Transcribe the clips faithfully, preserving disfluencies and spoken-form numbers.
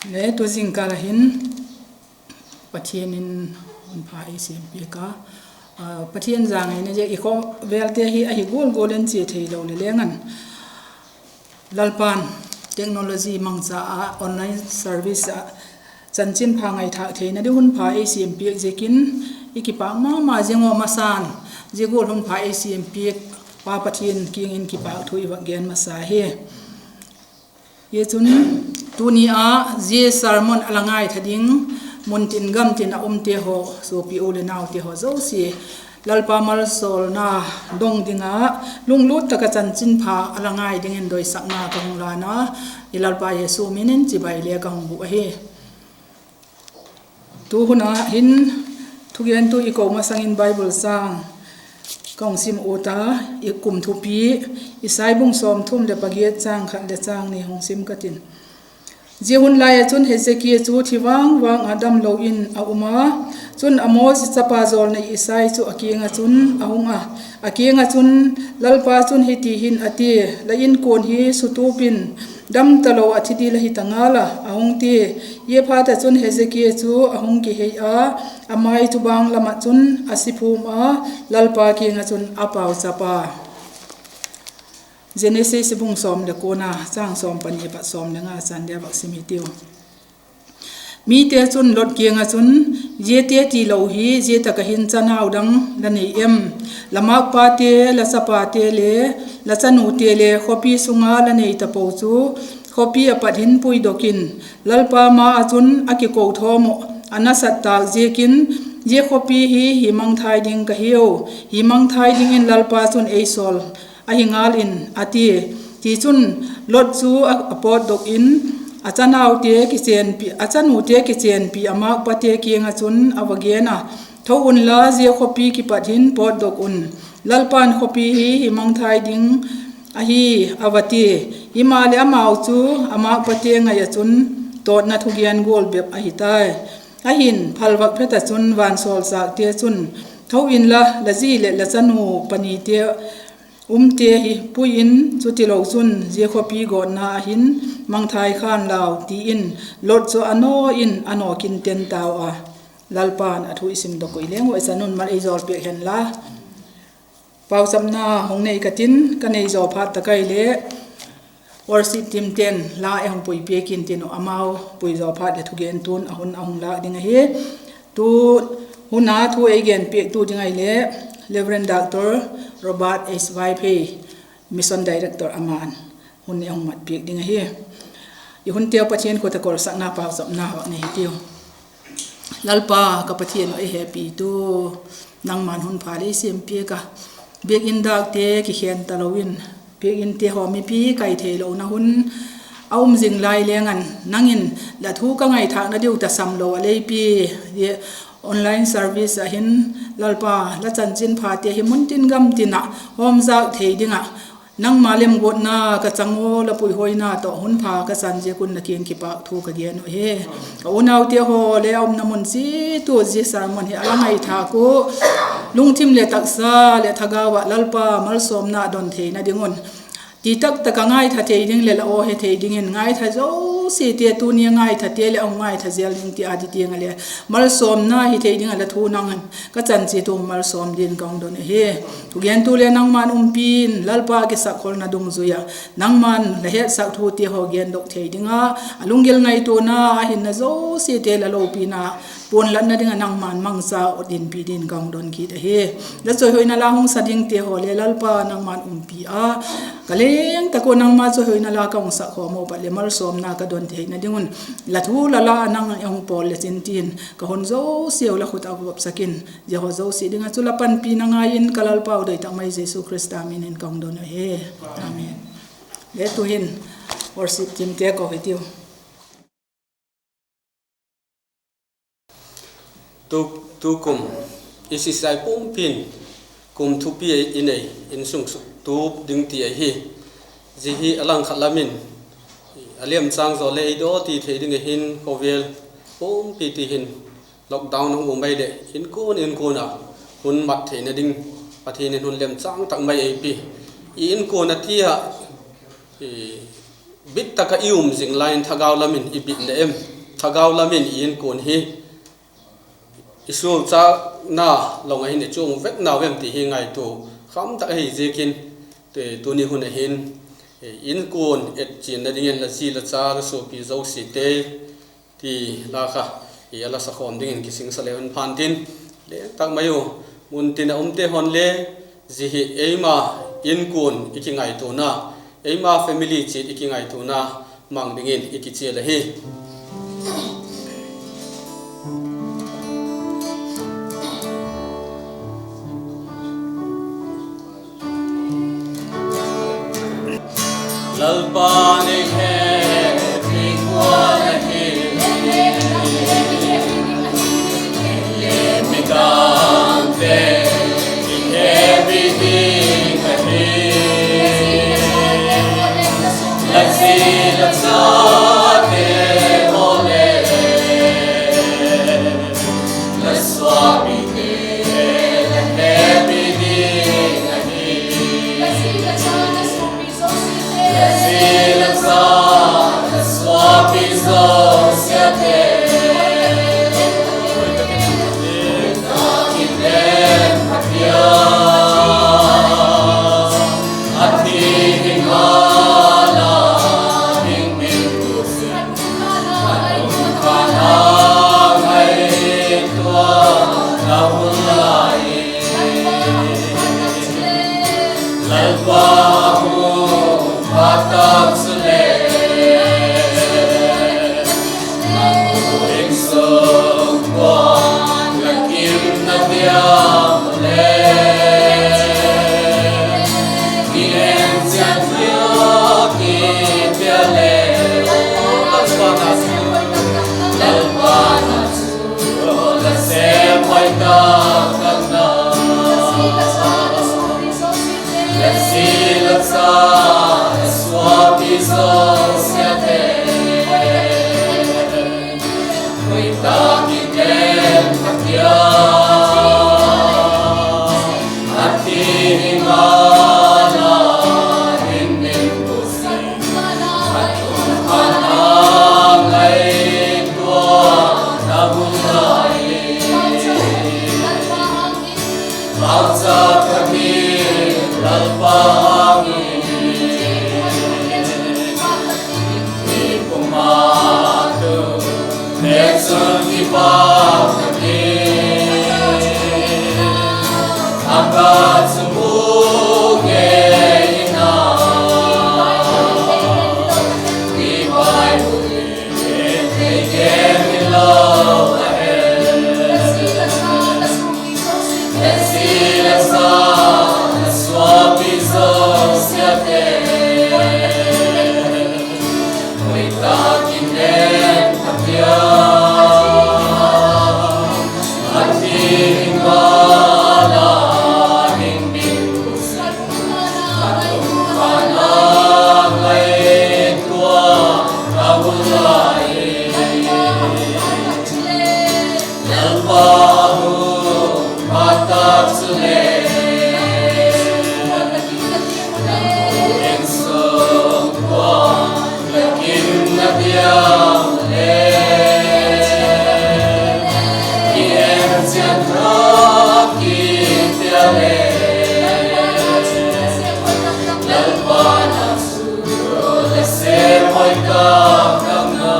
Le tu zingkâl ah hin Pathian in hun pha ei siam piak a, Pathian zangaina ziak i khawvelte hi ahi gual gual in chia theilo le leng an, Lalpa'n technology mangcha ah online service ah chanchinpha ngaithâk theina ding hun pha ei siam piak ziakin i kipâk ma ma zing a, masa'n zia gual hun pha ei siam piak Pa Pathian kiang in kipâk thu i vak gen masa hi. Hi chun, tuni ah zia sermon a la ngaitha ding muntin gamtin a umte haw, suapi u le naute haw zosia, Lalpa malsawmna dong ding ah lunglut tak ah chanchinpha a la ngai dingin doisakna ka hung lân a, i Lalpa Jesu min in chibai le ka hung bûk ahi. Tu hun ah hin thugentu i ko masang in Bible châng ka hung sim ut a, i kum thupi, Isai bung sawmthum leh pagiat châng khat leh châng ni hung sim ka tin. Zia hun lai ah chun Hezekia chu thi vang vang ah damlo in a um a. Chun Amoz chapa jawlnei Isai chu a kiang ah chun a hung a, a kiang ah chun, Lalpa chun hiti hin a tia, ‘La inkuan hi sutup in, dam talo ah thi ding la hi ta ngal a,’ a hung tia. Ziaphat ah chun Hezekia chu a hung kihei a, a mai chu bâng lam ah chun a si phum a, Lalpa kiang ah chun a pauchap a. Genesis bung sawm leh kuana, châng sawm pani pat sawm leh nga chan dia vak sim hitiu. Mite chun Lot kiang ah chun, Ziate tilo hi zia tak ah hin chanau dang la nei em? La mâkpate, la chapate le la chanute le khawpi sung ah la nei tapo chu khawpi ah pat hin puidok in; Lalpa ma ah chun a kiko thawm uh a nasat tâk ziakin, zia khawpi hi hi mangthai ding ka hiu; hi mangthai dingin Lalpa chun ei sawl ahi ngal in, a tia. Tichun, Lot chu a pawtdok in, a chanute kichênpi, a chanute kichênpi a mâkpate kiang ah chun a va gen a, Tho unla, zia khawpi kipat hin pawtdok un; Lalpa'n khawpi hi hi mangthai ding ahi, a va tia. Himaleh, amau chu a mâkpate ngai ah chun tawtna thugen gual bep ahi tai. Ahin, phalvâk phet ah chun vansawlchâkte chun, Tho inla, la zi leh la chanu panite umte hi pui in, chutilo chun zia khawpi gawtna ah hin mangthai khan lau, ti in Lot chu a naw in a nawk in ten tau a. Lalpa'n a thu i simdok ui leng uh, i chan un mal ei jawlpiak hen la. Pauchapna hung nei ka tin, ka nei zaw phat tak ahile worship teamte'n la ei hung puipiak intin uh, amau pui zaw phat leh thugentu'n a hun a hung lâk ding ahi. Tu hun a thu ei genpiaktu ding ahile Reverend Doctor Robert H. Vaiphei, Mission Director, ama'n hun ei hung matpiak ding ahi. I hunteu Pathian khut ah kawlsakna pauchapna vak nei hitiu. Lalpa ka Pathian uh, ei hepitu, nangma'n hun pha lei siam piak a, biakin dâkte kikhen talo in, biakinte haw mipi kai theilona hun a um zing lai leng an, nang in la thu ka ngaithâkna diu tasam lo a lei pi, online service ah hin, Lalpa, la chanchinphate hi muntin gamtin ah hawmzâk thei ding ah nangma lemguatna ka chang ua, la puihuaina tawh hun pha ka chan ziak un la kiang kipâk thu ka gen uh hi. Ka unaute haw le a umna mun chiat ua zia sermon hi a la ngaithâk ua, lungthim leh taksa leh thagau ah Lalpa malsawmna a don theina ding un, ti tak tak ah ngaitha thei ding leh la aw he thei dingin, ngaitha zosiate, tuni a ngaithate leh a hung ngaitha zel ding ti a di tiang ah le malsawmna hi thei ding ah la thu nang in ka chan chiat ua malsawm dingin ka hung don ahi. Thugentu le nangma'n umpi in, Lalpa, a kisakkholna dungzui ah nangma'n la hetsak thute haw gendok thei ding ah, a lunggil ngaituana, a hinna zosiate la lopina puanlatna ding ah nangma'n mangcha ut inpi dingin ka hung don kit ahi. La chawihoina la hung sa dingte haw le Lalpa nangma'n umpi a, ka leng tak ua nangma chawihoina la ka hung sak khawm ua pat leh malsawmna ka don theina ding un, la thu la la nang hung pawl le chin tin, ka hun zosiau la khut ah vopsak in, zia haw zosia ding ah chu la panpina ngai in ka Lalpau doi tak mai Jesu Khrista min in ka hung don ahi. Amen. Le tu'hin worship teamte ko hitiu. Tu, tukum ECCI pumpi'n kum thupi i nei, insung suktup ding ti ahi. Zia hi a langkhat lam in a liamchâng zaw le ei daw ti thei ding ahin, khawvel pumpi ti hin lockdown hung um mai leh inkuan inkuan ah hun mat theina ding Pathian in hun liamchâng tak mai ei pi. I inkuan a ti ah, i bit tak ah i um zing lai in thagau lam in i bit le em? Thagau lam in i inkuan hi i sual châkna long ah hin i chuang vek nau em ti hi ngaitua kham tak ahi ziakin, tuni hun ah hin, inkuan etchianna dingin la zi la cha la suapi zosiate ti la kha, i a la sakhawm dingin kisingsa le hun phan tin, le tak mai u, mun tin a umte hon le, zia hi eima inkuan i kingaituana, eima family chiat i kingaituana mang dingin i kichial ahi. Lalpa'n ei he, ei kuan ahi, le midangte ei hepi ding ahi. La zi la chate haw le, la suapite la hepi ding ahi. La zi la cha, la suapi zosiate, a thi ding a la ding min pusin, a tung khan a ngaitua na hun lai, Lalpa hung phat tak chule, insung ua la kimna diam le, i en chian thil kiti a le, Lalpa na chu, Lalpa na chu la sêm hoi tak tak na. La zi la cha, la suapi zosiate, hoi tak in en phatia, a thi ding a la ding min pusin, a tung khan a ngaitua na hun lai, pauchap thak in Lalpa hang in, mi pum a tu, le chun kipak thak in, a ka chu mu ngei in a, i Bible in ei gen hilo ahi. La zi la cha, la suapi zosiate, hoi tak in en phatia, a thi ding a la ding min pusin, a tung khan a ngaitua na hun lai, Lalpa hung phat tak chule, insung ua la kimna diam le, i en chian thil kiti a le, Lalpa na chu la sêm hoi tak tak na.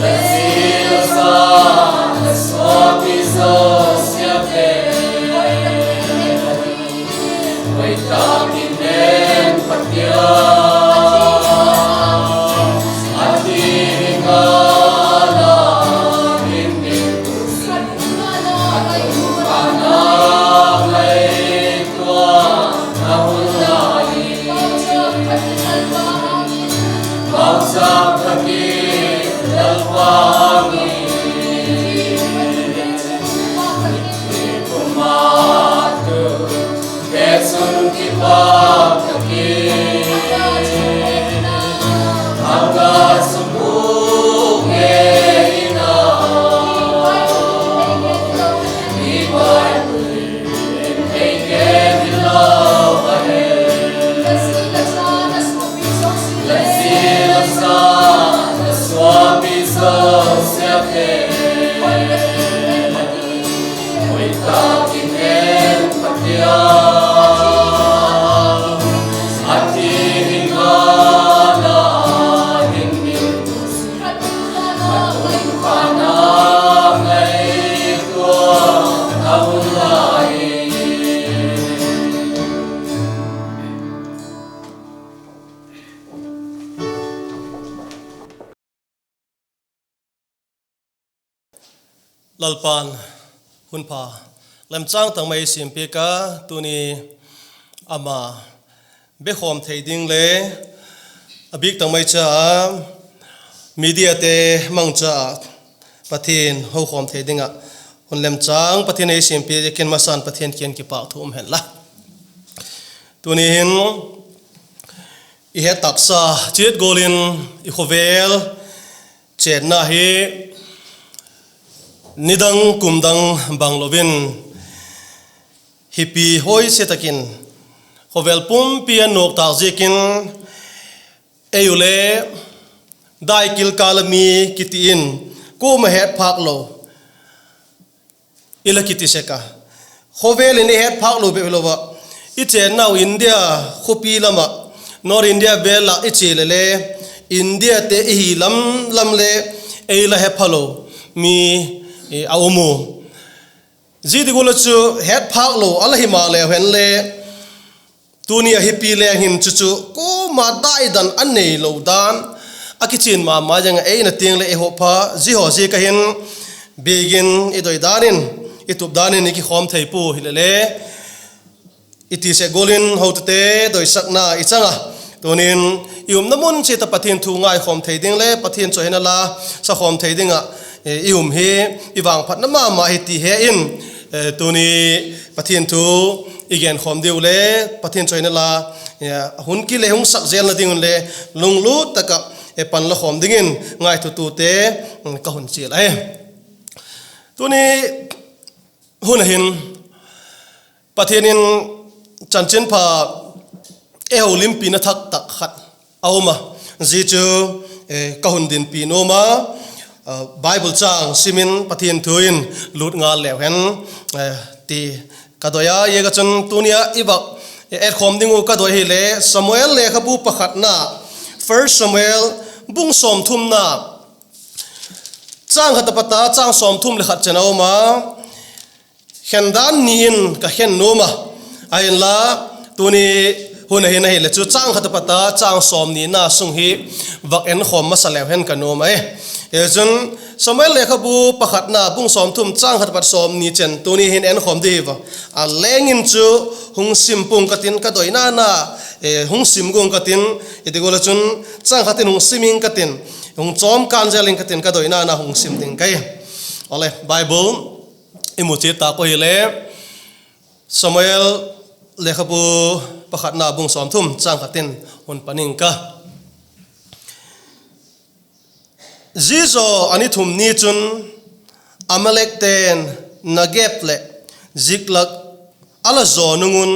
La zi la cha, la suapi zosiate, hoi tak in en phatia, a thi ding a la ding min pusin, a tung khan a ngaitua na hun lai, pauchap thak in Lalpa hang in, mi pum a tu, le chun kipak thak in, a ka chu mu ngei in a, i Bible in ei gen hilo ahi. Lalpa'n hun pha lemchâng tak mai ei siampiak a, tuni ama bekhawm thei ding le a bîk tak mai cha a mediate mangcha ah Pathian hokhawm thei ding ah hun lemchâng Pathian ei siampiak ziakin masa'n Pathian kiang kipâk thu um hen la. Tuni hin i het taksa chiat gual in i khawvel chênna hi nidang kumdang banglo in hipi hoi sia tak in khawvel pumpi a nawk tâk ziakin ei u le daikil kâl a mi kiti in kuama het phâk lo i la kiti sek a, khawvel in i het phâk lo bep hilo ah, i chênnau India khawpi lam ah, North India vêl ah i chia le le, Indiate i hi lam lam le ei la he phalo mi a um u. Zia ti gual ah chu het phâk lo a la hi maleu hen le, tuni a hipi leng hin chuchu kuama daidan a neilo dan a kichian ma ma ziang a, ei na tiang leh ei hawp pha. Zia haw ziak a hin biakin i doi dan in, i tup dan in i kikhawm thei pua hile le, i ti sek gual in hotute doisakna i chang a, tunin i umna mun chiat ah Pathian thu ngaikhawm thei ding le Pathian chawihoina la sakhawm thei ding ah i um hi i vangphatna ma ma hi ti he in, tuni Pathian thu i genkhawm diu le Pathian chawihoina la hun kile hung sak zelna ding un le lunglut tak ah pan la khawm dingin ngaithutute ka hun chial ahi. Tuni hun a hin Pathian in chanchinpha ei houlimpina thak tak khat a um a, zia chu ka hun dinpi nuam a, Bible châng sim in Pathian thu in lût ngal leu hen ti ka doi a. Ziak a chun tuni a i vak etkhawm ding uh ka doi hile Samuel lekhabu pakhatna, First Samuel, bung sawmthumna, châng khat a pat a châng sawmthum leh khat chen a um a, khen dan ni in ka khen nuam a, ahinla tuni hun a hin ahile chu châng khat a pat a châng sawmnina sung hi vak enkhawm masa leu hen ka nuam ahi. Hichun Samuel lekhabu pakhatna bung sawmthum châng khat a pat sawmni chen tuni hin enkhawm di hiva, a leng in chu hung sim pua'ng ka tin ka doina na, hung sim gua'ng ka tin, i ti gual ah chun châng khat in hung sim ing ka tin, hung chawm kân zel ing ka tin ka doina na hung sim ding ka hi. Awle, Bible i mu chiat tak uh hile Samuel lekhabu pakhatna bung sawmthum châng khat in hun pan ing ka. Zia zaw a ni thum ni chun Amalekte'n Negeb leh Ziklak a la zaw nung un,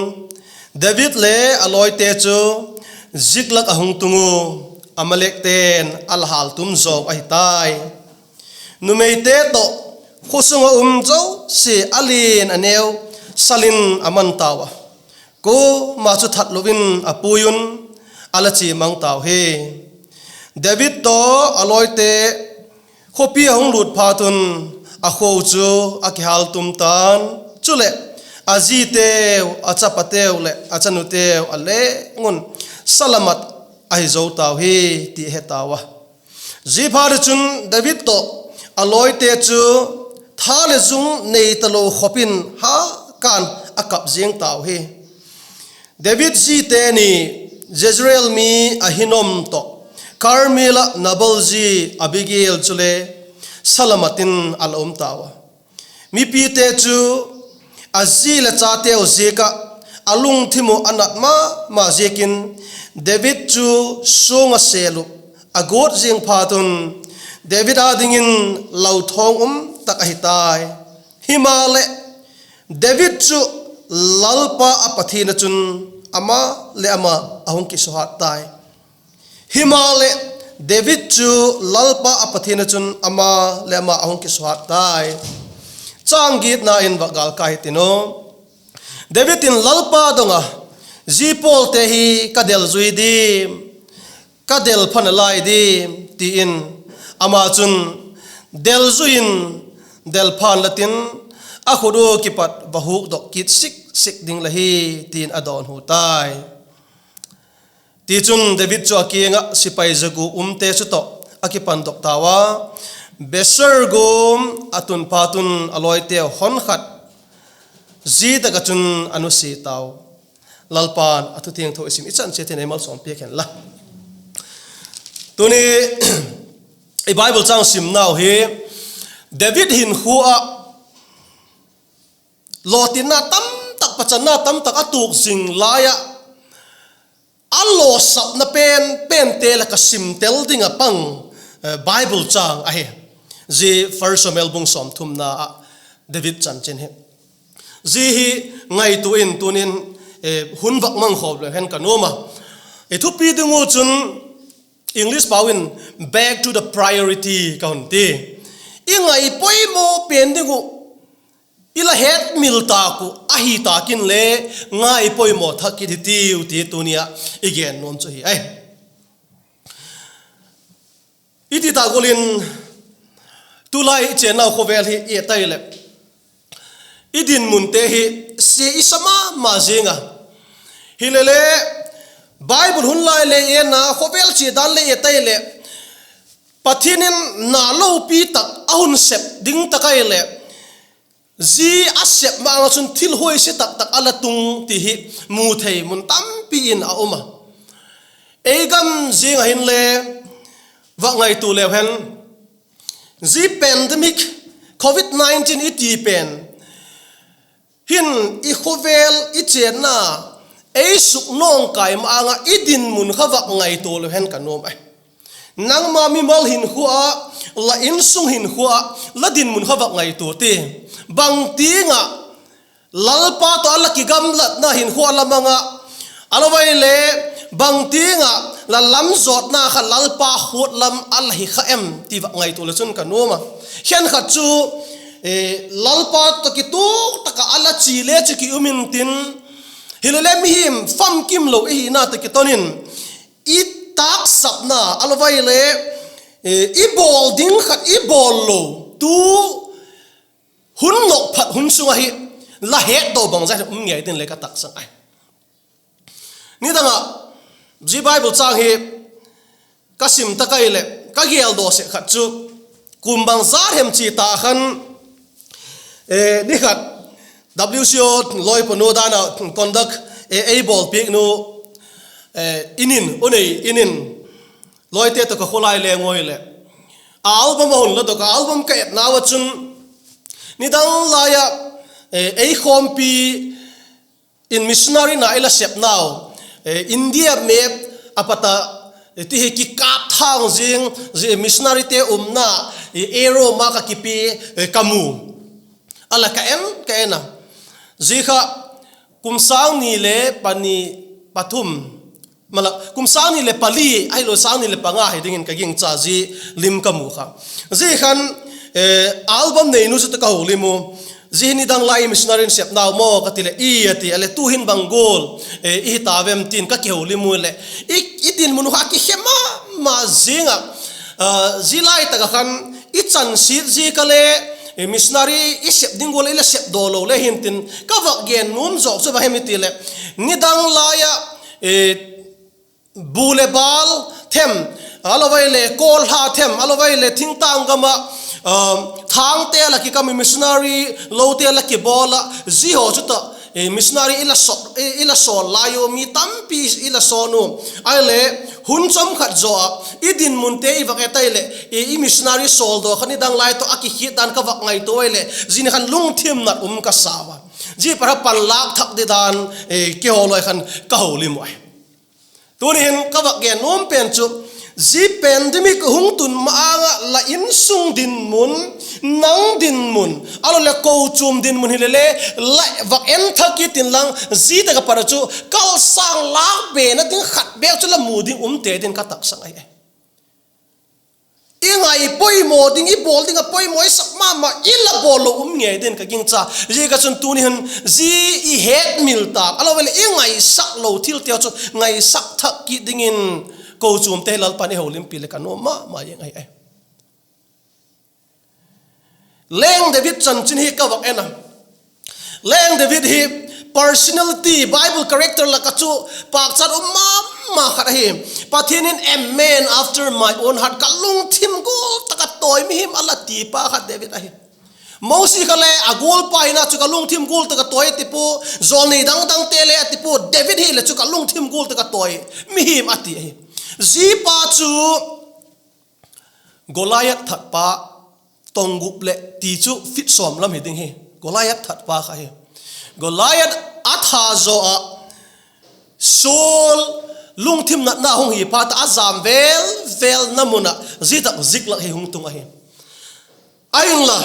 David le a lawite chu Ziklak a hung tung u, Amalekte'n a la hâltum zaw ahi tai. Numeite tawh khawsung ah um zosia a lian a neu sal in a man tau a, kuama chu thatlo in a pui un, a la chia mang tau hi. David tawh a lawite khawpi a hung lût phat un, a khua uh chu a kihâltum ta'n, chuleh a ziteu, a chapateu leh a chanuteu a leng un salamat ahi zo tau hi, ti he tau a. Ziaphatchun David tawh a lawite chu tha leh zung nei talo khop in ha kân a kap ziang tau hi. David zite ni Jezreel mi Ahinoam tawh Karmel ah Nabal zi Abigail chule salamat in a la um tau a. Mipite chu a zi leh chateu ziak ah a lungthim uh a nat ma ma ziakin David chu suang a sêl uh a guat ziang phat un, David â dingin lauthawng um tak ahi tai. Himaleh, David chu Lalpa a Pathian ah chun ama leh ama a hung kisuhat tai. Himaleh, David chu Lalpa a Pathian ah chun ama leh ama a hung kisuhat tai. Chang giatna in va gâl kai hitiu. David in Lalpa dong ah, Zia pawlte hi ka del zui diam, ka del pha nalai diam? ti in, ama chun del zui in, del pha'n la tin, a khut ua kipat va hukdok kit sik sik ding la hi, ti'n a dawnhu tai. Tichun David chu a kiang ah sipai za guk umte chu tawh a kipandok tau a, Besor guam a tun phat un a lawiteu hon khat zia tak ah chun a nusia tau. Lalpa'n a thu thiangtho i sim i chan chiat in ei malsawm piak hen la. Tuni i Bible chang simnau hi David hinkhua ah lawtinna tamtak, pachanna tamtak a tuak zing lai ah, a lawsapna pen pente lak ah sim tel ding ah pang Bible chang ahi. Zia First Samuel bung sawmthumna ah David chanchin hi. Zia hi ngaitua in tuni'n hun vak mang khawm leu hen ka nuam a. I thupi ding uh chun English pau in back to the priority ka hun ti. I ngaipoimaw pen ding uh i la hetmil tâk uh ahi tâk inle ngaipoimaw thak kit hitiu ti tuni ah i gen nuam chu hi ai. I ti tâk gual in tulai i chênnau khawvel hi i et ai leh i dinmunte hi sia i sa ma ma zing a. Hilele Bible hun lai le i etna khawvel chia dan le i et ai leh Pathian in na lopi tak a hun sep ding tak ai leh zia a sep ma-âng ah chun thil huaisia tak tak a la tung ti hi mu thei mun tampi in a um a. Ei gam zing ah hinle va ngaitua leu hen, zia pandemic, covid nineteen i ti pen hin i khawvel i chênna, ei suknawngkai ma-âng ah i dinmun kha vak ngaitua leu hen ka nuam ai. Nangma mimal hinkhua ah, la insung hinkhua ah la dinmun kha vak ngaitua ti. Bangtiang ah Lalpa tawh a la kigamlatna hinkhua la mang ah, a lo vai le bangtiang ah la lamzawtna kha Lalpa huat lam a la hi kha em ti vak ngaitua leu chun ka nuam a. Khenkhat chu Lalpa tawh kituak tak ah a la chi le chu ki um intin, hilele mihing famkim lo i hina tawh kiton in i tâksapna a lo vai le i bawl ding khat i bawl lo, tu hun nop phat hun sung ahi, la hetdaw bangzat um ngei tin le ka taksang ai. Nidang ah zia Bible chang hi ka sim tak ai leh ka geldaw sek khat chu, kum bangzat hem chia ta khan, ni khat W C O lawipanu dan ah conduct ei bawlpiaknu in in, unei in in, lawite tawh ka khawlai leng ui leh, a album a hun la dok a, album ka etnau ah chun nidang lai ah ei khawmpi in missionary na i la sepnau, India map a pat a ti hi kikâp thâng zing, missionaryte umna arrow mark a kipi ka mu. A la ka en ka en a, zia kha kum sâng ni le pani, pathum, mala kum sâng ni leh pali ahilo sâng ni leh panga hi dingin ka gingcha zia lim ka mu kha. Zia khan album neinu chu tawh ka houlim u. Zia hi nidang lai missionary in sepnau maw ka ti leh, i a ti a leh, tu'hin bang gual i hi ta vem tin ka kihoulim u leh, i dinmun uh kha kikhe ma ma zing ah, zia lai tak ah khan i chansiat ziak a le missionary i sep ding gual i la sepdaw lo le hintin ka vak gen nuam zawk chu bang hem i ti leh, nidang lai ah bu leh bâl them, a lo vai le kawlha them, a lo vai le thingtâng gam ah thângte la kikam i missionary lote la kibawl ah, zia haw chu tawh missionary i la sawl lai u, mi tampi i la sawn u. Ahile hun chawm khat zaw ah i dinmunte i vak et ai leh, i missionary sawldaw kha nidang lai tawh a kikhiat dan ka vak ngaitua ai leh, zia ni khan lungthim nat um ka sa ua. Zia pa kha panlâk thak di dan kihawlai khan ka houlim u ahi. Tuni hin ka vak gen nuam pen chu, zia pandemic hung tun ma-âng ah la insung dinmun, nang dinmun, a lo leh kochuam dinmun hile le, la vak en thak kit inlang, zia tak ah pat a chu kalsâng lâk bena ding khat bêk chu la mu ding um te din ka taksang ahi. Ngai poimaw ding, i bawl ding ah poimaw i sak ma ma i la bawl lo um ngei din ka gingcha. Ziak ah chun tuni hun zia i hetmil tak a lo ve leh i ngaisak lo thilte chu ngaisak thak kit dingin kochuamte hi Lalpa'n ei houlimpi leh ka nuam ma ma ing ahi. Leng David chanchin hi ka vak en a. Leng David hi personality, Bible character lak ah chu pâkchat um ma ma khat ahi. Pathian in, a man after my own heart, ka lungthim gual tak a tawi mihing a la ti pa khat David ahi. Mosi kha le a gual pa hina chu ka lungthim gual tak a tawi a ti pua, jawlnei dang dangte le a ti pua, David hile chu ka lungthim gual tak a tawi mihing a ti ahi. Zia pa chu Goliath thatpa, tawng gup leh ti chu feet sawm lam hi ding hi, Goliath thatpa kha hi. Goliath a that zaw ah Saul lungthim natna hung hi phat ah a jam vel velna mun ah zia tak Ziklag hi hung tung ahi. Ahinla,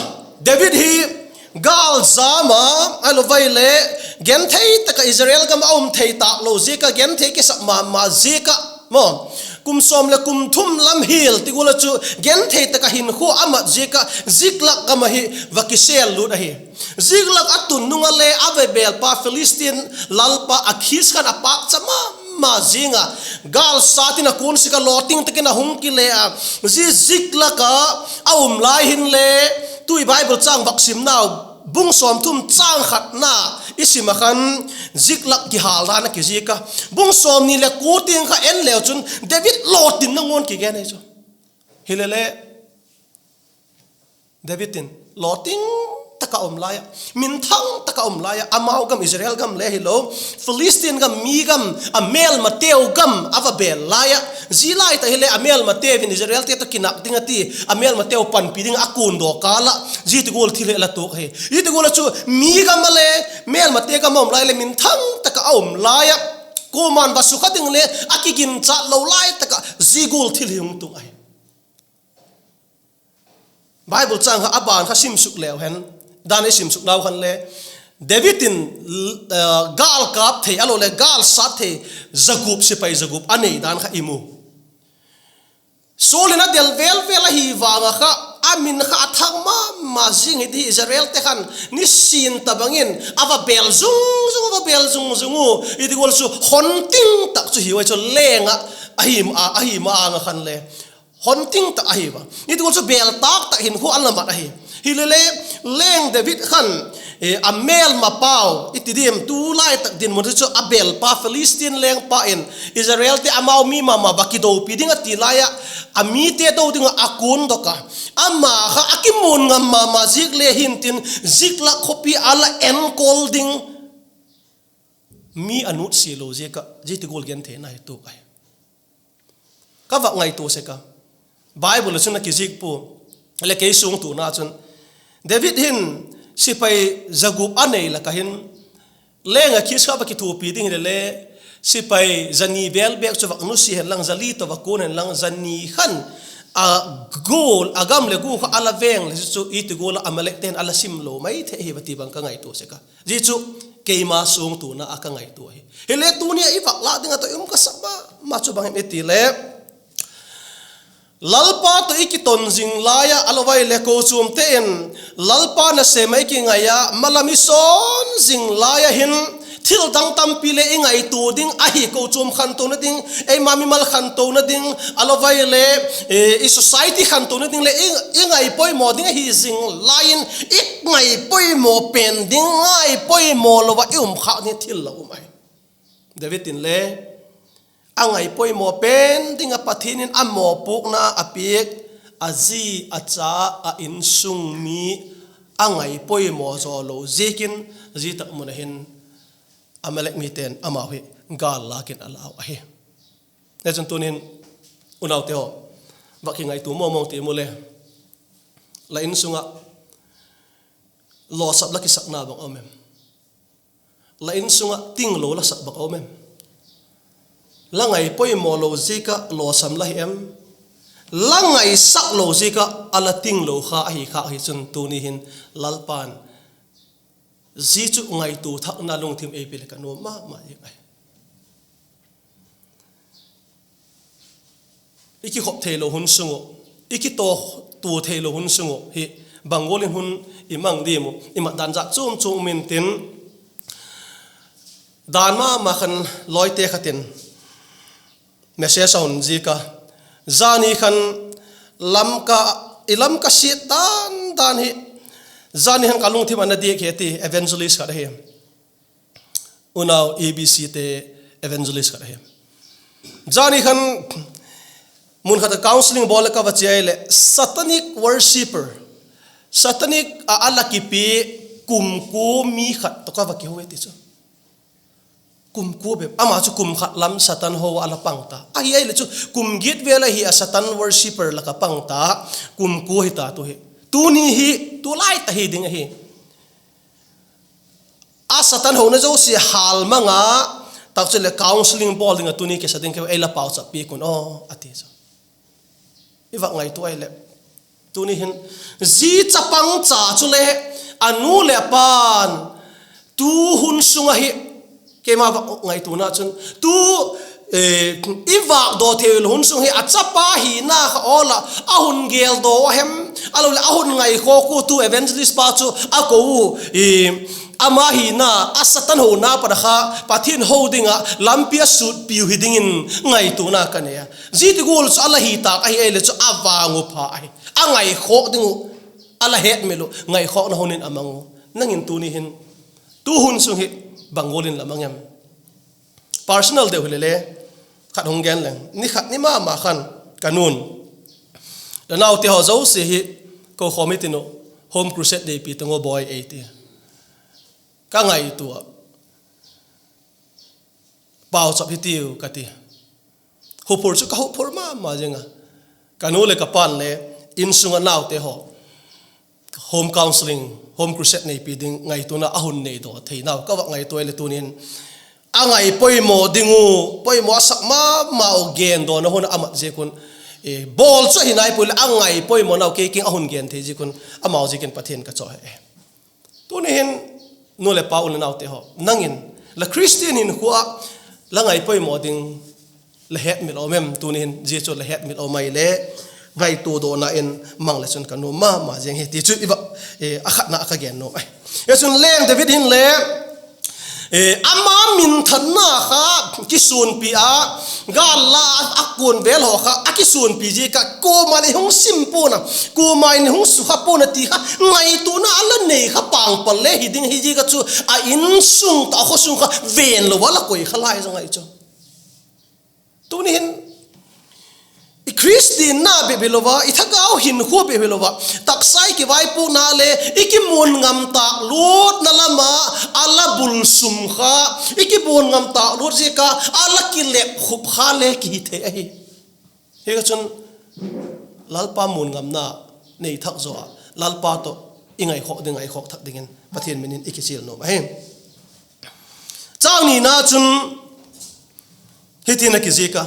David hi gâl jam a, ahilou vai le genthei tak ah Israel gam ah um thei tâk lo ziak ah genthei kisak ma ma ziak ah maw, kum sawm leh kum thum lam hial ti gual ah chu genthei tak ah hinkhua a mat ziak ah Ziklag gam ah hi va kisêl lût ahi. Ziklag a tun nung ah le a va bêlpa Philistine lalpa Akhis khan a pâkcha ma ma zing a, gâl sat in a kuan sik ah lawting tak in a hung kile a, zia Ziklag ah a um lai hinle, tu i Bible châng vak simnau, bung sawmthum châng khatna i sim ah khan Ziklag kihâl dan a kizik a, bung sawmni leh kua tiang kha en leu chun David lawtinna ngun kigen ahi chu. Hilele David in lawting tak ah um lai ah, minthang tak ah um lai ah, amau gam Israel gam le hilo, Philistine gam mi gam, a mêlmateu gam a va bêl lai ah, zia lai tak hile a mêlmateu in Israelte tawh kinak ding a ti, a mêlmateu panpi ding ah a kuandaw kâl ah zia ti gual thil hi a la tuak hi. Zia ti gual ah chu mi gam ah le mêlmate gam a um lai leh minthang tak ah a um lai ah, kuama'n va sukha ding le a kiginchat lo lai tak ah zia gual thil hi hung tung ahi. Bible châng kha a ban kha simsuk leu hen, dan i simsuknau khan le, David in gâlkâp thei ahiloleh gâl sat thei za gup, sipai za gup a nei dan kha i mu. Saul in a del vel vel ahi vang ah kha, a min kha a thang ma ma zing hi ti Israelte khan nisin tabang in a va bêl zung zung, a va bêl zung zung u, i ti gual chu hon ting tak chu hiu ahi chu leng ah, ahi ma âng ah khan le hon ting tak ahi va, i ti gual chu bêl tâk tak hinkhua a la mat ahi. Hilele, leng David khan a mêlmapau i ti diam, tu lai tak dinmun chu a bêlpa Philistine lengpa in Israelte amau mi ma ma va kidopi ding a ti lai ah, a mite do ding ah a kuandok a, ama kha a kimuan ngam ma ma ziak le hintin, Ziklag khawpi a la enkol ding mi a nutsia lo ziak ah zia ti gual gentheina hi tuak ahi. Ka vak ngaitua sek a, Bible ah chun a kizik pua, leh kei suangtuana chun David hin sipai za gup a nei lak ah hin, leng Akhis kha va kithuapi ding hilele, sipai za ni vel bêk chu vak nusia hen lang, za li tawh va kuan hen lang, za ni khan a gul, a gam leh gu kha a la veng le chu, i ti gual ah Amalekte'n a la sim lo mai thei hi va ti bang ka ngaitua sek a. Zia chu keima suangtuana ah ka ngaitua hi. Hile tuni ah i vak lâk ding ah tawh i um ka sak ma ma chu bang hem i ti le, Lalpa tawh i kiton zing lai ah, ahiloleh kochuamte in Lalpa nasem ah i kingai a, malam i sawn zing lai ah hin, thil dang tampi le i ngaitua ding ahi, kochuam khantona ding, eima mimal khantona ding, ahiloleh i society khantona ding leh i ngaipoimaw ding ahi zing lai in, i ngaipoimaw pen ding, ngaipoimaw lo ah i um khâk ding thil la um ahi. David in le a ngaipoimaw pen ding ah Pathian in a mawpuakna a piak, a zi, a cha, a insung mi a ngaipoimaw zaw lo ziakin, zia tak mun ah hin Amalek mite'n amau hi gâl lâk in a lau ahi. Zia chun tuni'n unaute haw, vak kingaitua mawngmawng ti mu le, la insung ah lawsap la kisakna bang um em? La insung ah tinglo la sak bang um em? La ngaipoimaw lo ziak ah lawsam la hi em? La ngaisak lo ziak ah a la tinglo kha ahi khâk hi chun tuni hin Lalpa'n zia chu ngaitua thakna lungthim ei pe leh ka nuam ma ma ing ahi. I kikhop theilo hun sung uh, i kitaw tua theilo hun sung uh hi bang gual in hun i mang diam uh, i mat dan zat chuam chuam um intin, dan ma ma khan lawite khat in message a hun ziak a, zani khan Lamka, i Lamka siat dan dan hi, zani khan ka lungthim a na diak hi, a ti. Evangelist khat ahi. Unau A B Cte evangelist khat ahi. Zani khan mun khat a counselling bawl leh ka va chia leh satanic worshipper, satanic a a la kipi kum kua mi khat tawh ka va kihou e ti chu. Kum kua bep, ama chu kum khat lam Satan ho a la pang ta ahi. Ahileh chu kum giat vel ahi a Satan worshipper lak a pang ta, kum kua hi ta tu hi. Tuni hi, tu lai ta hi ding ahi. A Satan hona zosia hâlmang a, tak chu leh counselling bawl ding ah tuni kisa ding keu ei la pauchap piak un aw, a ti chu. I va ngaitua ahileh, tuni hin, zi chapang cha chule, a nu leh a pa'n, tu hun sung ahi, keima va ngaituana chun, tu, i vâkdaw theilo hun sung hi a chapa hina kha awl ah a hun geldaw a hem, a lo leh a hun ngaikhawk u tu evangelist pa chu a ko u, ama hina a Satan hona pat a kha Pathian ho ding ah lampi a sutpiu hi dingin ngaituana ka nei a. Zia ti gual chu a la hi tâk ahi ahileh chu a vang u pha ahi. A ngaikhawk ding uh, a la hetmil uh, ngaikhawkna hun in a mang u. Nang in tuni hin, tu hun sung hi bang gual in la mang em? Personal deu hile le, khat hung gen leng. Ni khat ni ma ma khan ka nu'n, la naute haw zosia hi ko khawm i tin uh, home crusade neipi tang u bawi ei ti. Ka ngaitua ah, pauchap hi tiu ka ti. Huphur chu ka huphur ma ma zing a. Ka nu leh ka pa'n le, insung ah naute haw home counselling, home crusade neipi ding ngaituana a hun nei daw thei nau ka va ngaitua leh tuni'n, a ngaipoimaw ding u, poimaw a sak ma ma u gen dawna hun a mat ziak un, bawl chu ahi nai pui leh a ngaipoimaw nau kei kiang a hun gen thei ziak un, amau ziakin Pathian ka chawi e. Tuni hin, nu leh pa, u leh naute haw, nang in la Christian hinkhua ah la ngaipoimaw ding la hetmil a um em? Tuni hin zia chu la hetmil a um ai le, ngaitua dawna in mang le chun ka nuam ma ma ziang hi ti chu i va, a khatna a ka gen nuam ahi. Hi chun leng David hin le, ama minthanna kha kisuanpi a, gâl la a kuan vel haw kha a kisuanpi ziak ah kuama'n ei hung sim pua'n a, kuama'n ei hung sukha pua'n a ti kha ngaituana a la nei kha pangpal le hi ding hi ziak ah chu a insung tawh a khawsung kha ven lo a la koi kha lai zang ahi chu. Tuni hin, i Khristianna bep hilo a, i thagau hinkhua bep hilo a, taksa i kivaipuakna le i kimuan ngam tâk lutna lam ah a la bul sum kha, i kimuan ngam tâk lut ziak a a la kilep khup kha le kihi thei ahi. Hi kha chun Lalpa muanngamna nei thak zaw a, Lalpa tawh i ngaikhawk ding, ngaikhawk thak dingin Pathian min in i kichial nuam ahi. Châng nina chun hitin a kizik a,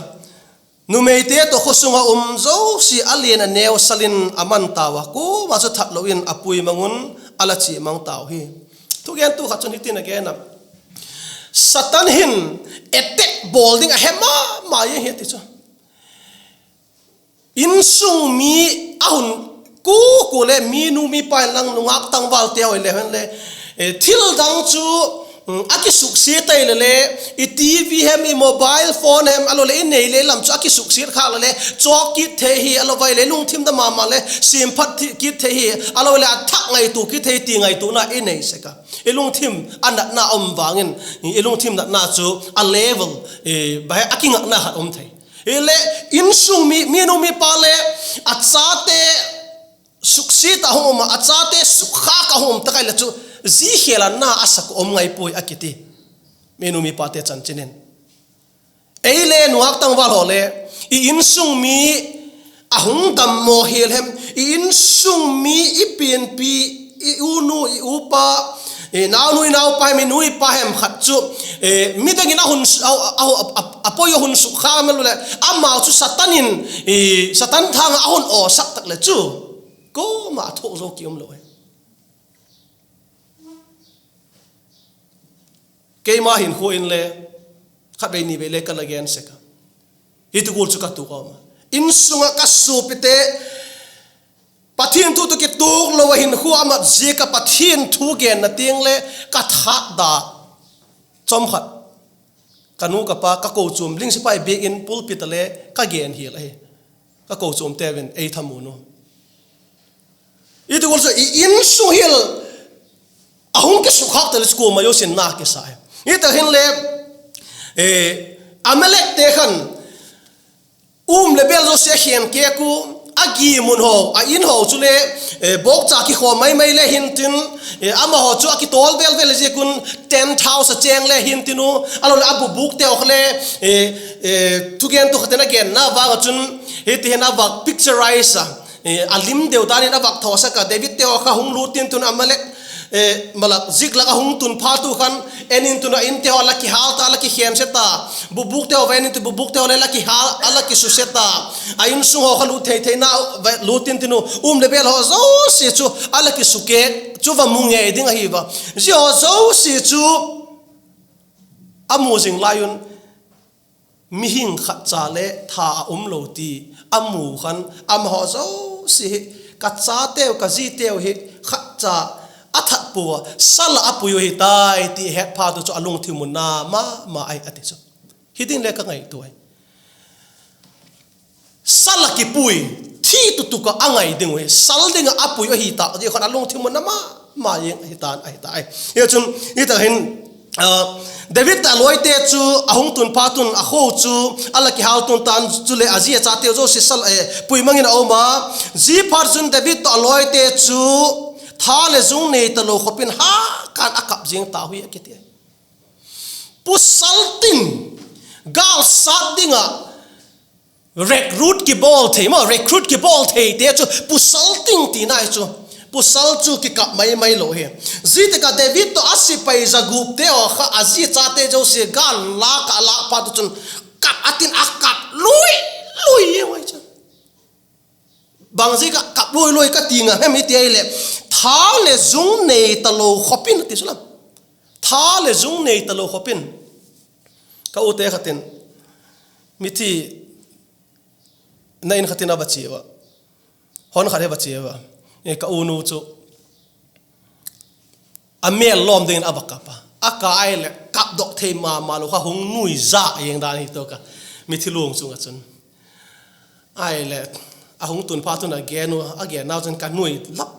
numeite tawh khawsung ah um zosia a lian a neu sal in a man tau a, kuama chu that lo in a pui mang un a la chia mang tau hi. Thugentu khat chun hitin a gen a, Satan hin attack bawl ding a he ma ma hi ti chu. Insung mi a hun, kua kua le mi nu mi pa inlang nungâk tangvalte haw hile hen le, thil dang chu a kisuksiat ai le le, i TV hem, i mobile phone hem, a lo leh i nei le lam chu a kisuksiat khâk le le chawk kit thei hi, a lo vai le lungthim da ma ma le siamphat kit thei hi, a lo leh a thak ngaitua kit thei ti ngaituana i nei sek a, i lungthim a natna um vang in, i lungthim natna chu a level a kingakna khat um thei. Hile, insung mi, mi nu mi pa le a chate suksiat a hung um a, a chate sukkhâk a hung um tak ai le chu, zia khêl a na a sak um ngai puai a kiti. Mi nu mi pate chanchin in, ei le nungâk tangval haw le, i insung mi a hung dammaw hial hem, i insung mi, i pianpi, i unu i upa, i naunu i naupa hem, i nu i pa hem khat chu midang in a poi a hun sukkhâk a, leh amau chu Satan in, Satan thâng ah a hun awsak tak le chu, kuama a thuak zo ki um lo hi. Keima hinkhua in le khatvei nivei le ka la gen sek a, hiti gual chu ka tuak a um a, insung ah ka suapite Pathian thu tawh kituak lo a hinkhua a mat ziak ah Pathian thu genna tiang le ka that da. Chawm khat, ka nu ka pa ka kochuam ding sipai biak in pulpit ah le ka gen hial ahi. Ka kochuamte vin ei thamuan u. I ti gual chu i insung hial a hung kisukhâk ta le chu kuama zosia'n na kisa hi. Hi tak hinle, Amalekte khan um leh bêl zosia a khen kêk u, a giamun haw, a in haw chule bawkcha kikhawm mai mai le hintin, amahaw chu a kitawl vêl vêl ziak un tent house a chêng le hintin u, a lo leh a bubûkte haw kha le thugentu khat in a genna vang ah chun hiti hin a vak pictureize a, a lim deu dan in a vak thawsak a, Davidte haw kha hung lût intin, Amalek malak Ziklag a hung tun phat u khan en intin a, inte haw la kihâl ta, la kikhen se ta, bubûkte haw va en intin, bubûkte haw le la kihâl a, la kisuse ta, a insung haw kha lût thei theina va lût intin u, um leh bêl haw zosia chu a la kisukêk chu va mu ngei ding ahi va. Zia haw zosia chu a mu zing lai un mihing khat cha le tha a um lo ti a mu khan, amahaw zosia hi ka chateu, ka ziteu hi khat cha a that pua a, sal ah a pui uh hi tai ti het phat u chu a lungthim u na ma ma ahi a ti chu. Hi ding le ka ngaitua ahi. Sal ah kipui, thi tutuk ah a ngai ding uh hi, sal ding ah a pui ahi tak zia khan a lungthim u na ma ma zing ahi ta'n ahi ta ahi. Hi chun, hi tak hin, David a lawite chu a hung tun phat un a kho chu a la kihâl tun ta'n, chuleh a zi a chateu zosia sal ah pui mang in a um a. Ziaphat chun David tawh a lawite chu tha leh zung nei talo khop in ha khan a kap zing ta hi a kiti. Pusal tin, gâl sat ding ah recruit kibawl thei maw, recruit kibawl theite chu pusal tin tina hi chu, pusal chu kikap mai mai lo hi. Zia tak ah David tawh a sipai za gupte haw kha a zi chate zosia gâl lâk ah lâk phat u chun kap a tin a kap lui lui e mai chu. Bang ziak ah kap lui lui ka ti ngam hem i ti ahileh, tha leh zung nei talo khop in a ti chu lam. Tha leh zung nei talo khop in. Ka ute khat in mithi na in khat in a va chia a, hon khat hi va chia a, ka unu chu a mêl lawm dingin a va kap a, a kap ahileh kapdok thei ma ma lo kha hung nuiza eng dan hi tawk a, mithi luang chung ah chun. Ahileh a hung tun phat un a gen u, a gennau chun ka nui lap,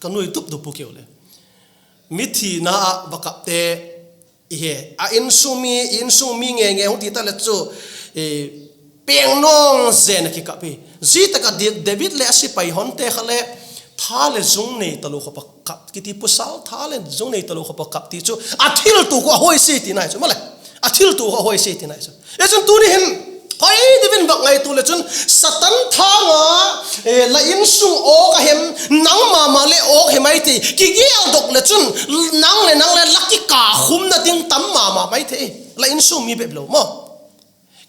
ka nui dup dup u kiu le. Mithina ah va kapte i he a, insung mi, insung mi nge nge hung ti ta le chu, peng nawng zen a kikap hi. Zia tak ah David leh a sipai honte kha le tha leh zung nei talo khop a kap kiti, pusal tha leh zung nei talo khop a kap ti chu a thiltuak uh a huaisia tina hi chu maw le. A thiltuak uh a huaisia tina hi chu. Hi chun tuni hin hoi deu in vak ngaitua leh chun, Satan thâng a la insung awk a hem, nang ma ma le awk hi mai thei, kigeldok leh chun nang leh nang le la kikakhumna ding tam ma ma mai thei, la insung mi bep lo maw.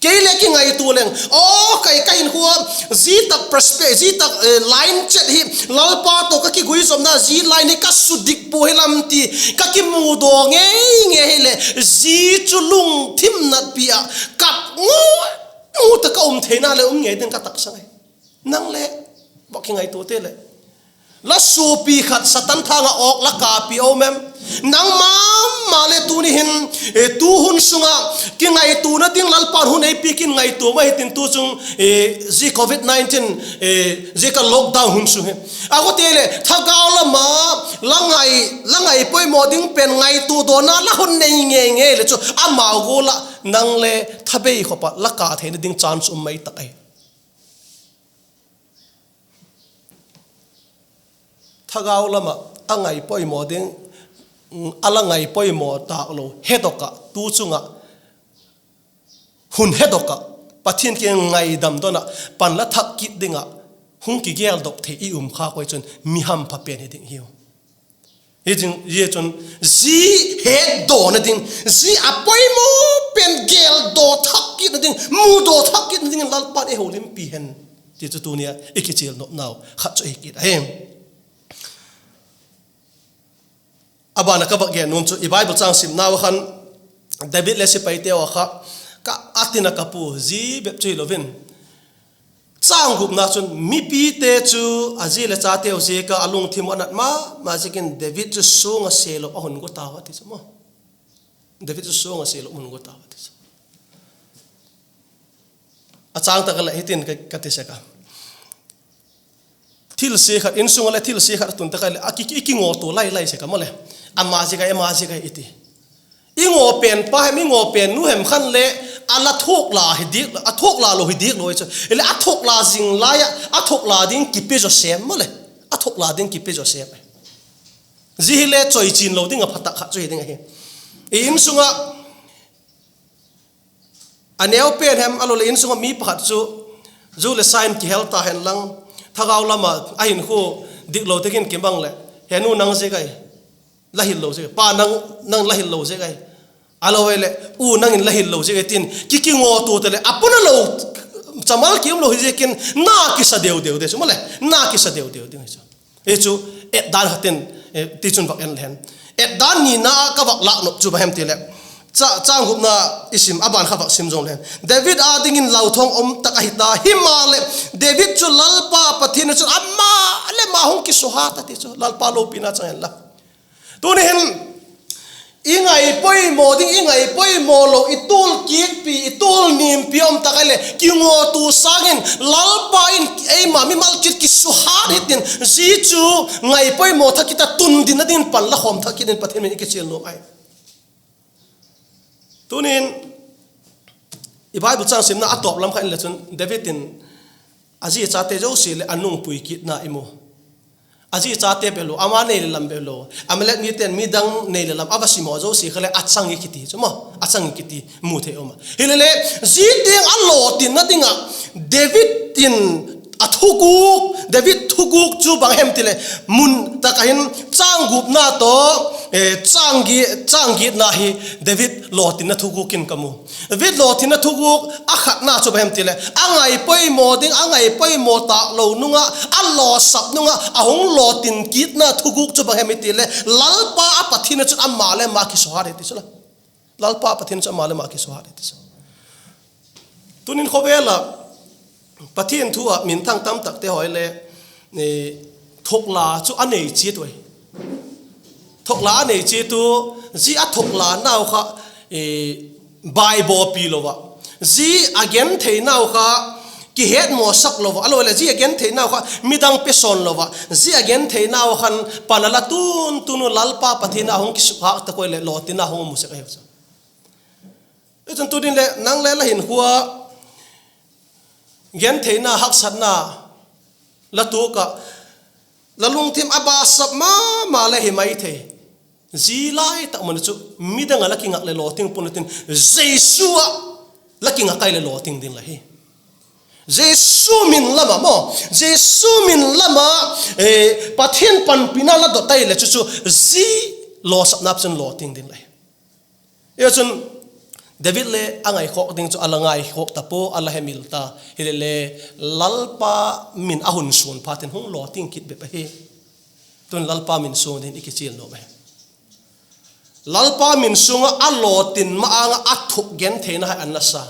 Kei le kingaitua leng, aw, kei ka hinkhua zia tak prosper, zia tak line chet hi, Lalpa tawh ka kiguizopna zia line hi ka sudik pua hi lam ti ka kimudaw ngei ngei hileh, zia chu lungthim natpi ah kap ngu ngu tak a um theina le um ngei ding ka taksang ahi. Nang le va kingaituate leh, la suapi khat Satan thâng ah awk la kâpi um em? Nang ma ma le tuni hin, tu hun sung ah kingaituana ding Lalpa'n hun ei piak in ngaitua ma hitin tu chung, zia covid nineteen, zia ka lockdown hun sung hi, a khuate leh thagau lam ah la ngai poimaw ding pen ngaitua dawnna la hun nei ngei ngei leh chu, amau gual ah nang le thabei khop ah la kâ theina ding chance um mai tak ahi. Thagau lam ah a ngai poimaw ding, a la ngai poimaw tâk lo hedok ah, tu chung ah hun hedok ah, Pathian kiang ngaidam dawn ah pan la thak kit ding ah hung kigeldok thei i um kha koi chun mi hampha pen hi ding hiu. Hi zia chun, zia hetdawna ding, zia a poimaw pen geldaw thak kitna ding, mudaw thak kitna dingin Lalpa'n ei holimpi hen ti chu tuni a i kichial nopnau khat chu ahi kit ahi. A ban ah ka vak gen nuam chu i Bible châng simnau a khan, David leh sipaite haw kha, ka a tin a kap u, zia bep chu hilo in, Châng gupna chun mipite chu a zi leh chateu ziak ah a lungthim uh a nat ma ma ziakin David chu suang ah selup a hun gu tau a ti chu maw. David chu suang ah selup a hun gu tau a ti chu. A châng tak ah leh hitin ka, ka ti sek a. Thilsia khat, insung ah leh thilsia khat a tun tak ah leh a ki, ki, kingawtua lai lai sek a maw le. Ama ziak ahi, ama ziak ahi i ti. I ngaw pen pa hem, i ngaw pen nu hem khan leh a la thuak la hi diak, a thuak la lo hi diak lo chu. Hileh a thuak la zing lai ah a thuak la ding kipe zaw sem maw le. A thuak la ding kipe zaw sem. Zia hile chawichian lo ding ah pha tak khat chu hi ding ahi. I insung ah a neu pen hem a lo leh insung ah mi pakhat chu zu leh sa in kihel ta hen lang, thagau lam ah a hinkhua diklo tak in kimang leh, he nu nang ziak ahi, la hil lo ziak, pa nang, nang la hil lo ziak ahi, a lo leh u nang in la hil lo ziak ahi tin ki, kingawtua ta leh a pun a lo, chamal ki um lo hi ziakin na kisa deu deu de chu maw le, na kisa deu deu ding hi chu. Hi chu etdan khat in, eh, tichun vak en le hen. Etdan nina ka vak lâk nop chu bang hem ti leh, cha, châng gupna i sim, a ban kha vak sim zong le hen. David â dingin lauthawng um tak ahi ta, himaleh David chu Lalpa Pathian ah chun ama le ama hung kisuhat a ti chu, Lalpa lopina chang hen la. Tuni hin i ngaipoimaw ding, i ngaipoimaw lo, i tual kiakpi, i tual nimpi um tak ahileh kingawtua sâng in Lalpa in eima mimal kit kisuhat hitin, zia chu ngaipoimaw thak kit a tun dinna dingin pan la khawm thak kit in Pathian min i kichial nuam ahi. Tunin i Bible châng simna a tawp lam kha en le chun David in a zi chate zosia leh a nungpui kitna i mu. A zi chate bep lo, ama nei leh lam bep lo, Amalek mite'n midang nei leh lam a va simhaw zosia kha leh a chang i kiti chu maw, a chang i kiti mu thei um a. Hilele, zia tiang a lawtinna ding ah David in a thuguk, David thuguk chu bang hem ti leh, mun tak ah hin châng gupna tawh, eh, châng gi-, châng giatna hi David lawtinna thuguk in ka mu. David lawtinna thuguk a khatna chu bang hem ti leh, a ngaipoimaw ding, a ngaipoimaw tâk lo nung ah, a lawsap nung ah a hung lawtin kitna thuguk chu bang hem i ti leh, Lalpa a Pathian ah chun ama le ama kisuhat hi ti chu la. Lalpa Pathian chu ama le ama kisuhat hi ti chu. Tunin khawvel ah Pathian thu ah minthang tam takte haw le, eh, thokla chu a nei chiat ui. Thokla a nei chiat u, zia a thoklanau kha, eh, baibawpi lo ah, zia a gentheinau kha kihetmawsak lo ah, a lo leh zia a gentheinau kha midang pesawn lo ah, zia a gentheinau khan pan a la tun tun u Lalpa Pathian a hung kisuhat tak ui leh lawtinna hung mu sek ahiu chu. Chun tunin le nang le la hinkhua gentheina, haksatna la tuak ah, la lungthim a basap ma ma le hi mai thei. Zia lai tak mun chu midang ah la kingak leh lawting pua'n tin, Jesu ah la kingak ai leh lawting ding la hi. Jesu min lam ah maw, Jesu min lam ah, eh, Pathian panpina la dot ai leh chu chu zia lawsapna chun lawting ding la hi. Zia chun David le a ngaikhawk ding chu a la ngaikhawk ta pua, a la hemil ta. Hilele, Lalpa min a hun suan phat in hung lawting kit bep ahi. Tun Lalpa min suang dingin i kichial nuam ahi. Lalpa min sung ah a lawtin ma âng ah a thuk gentheina hai an la sa.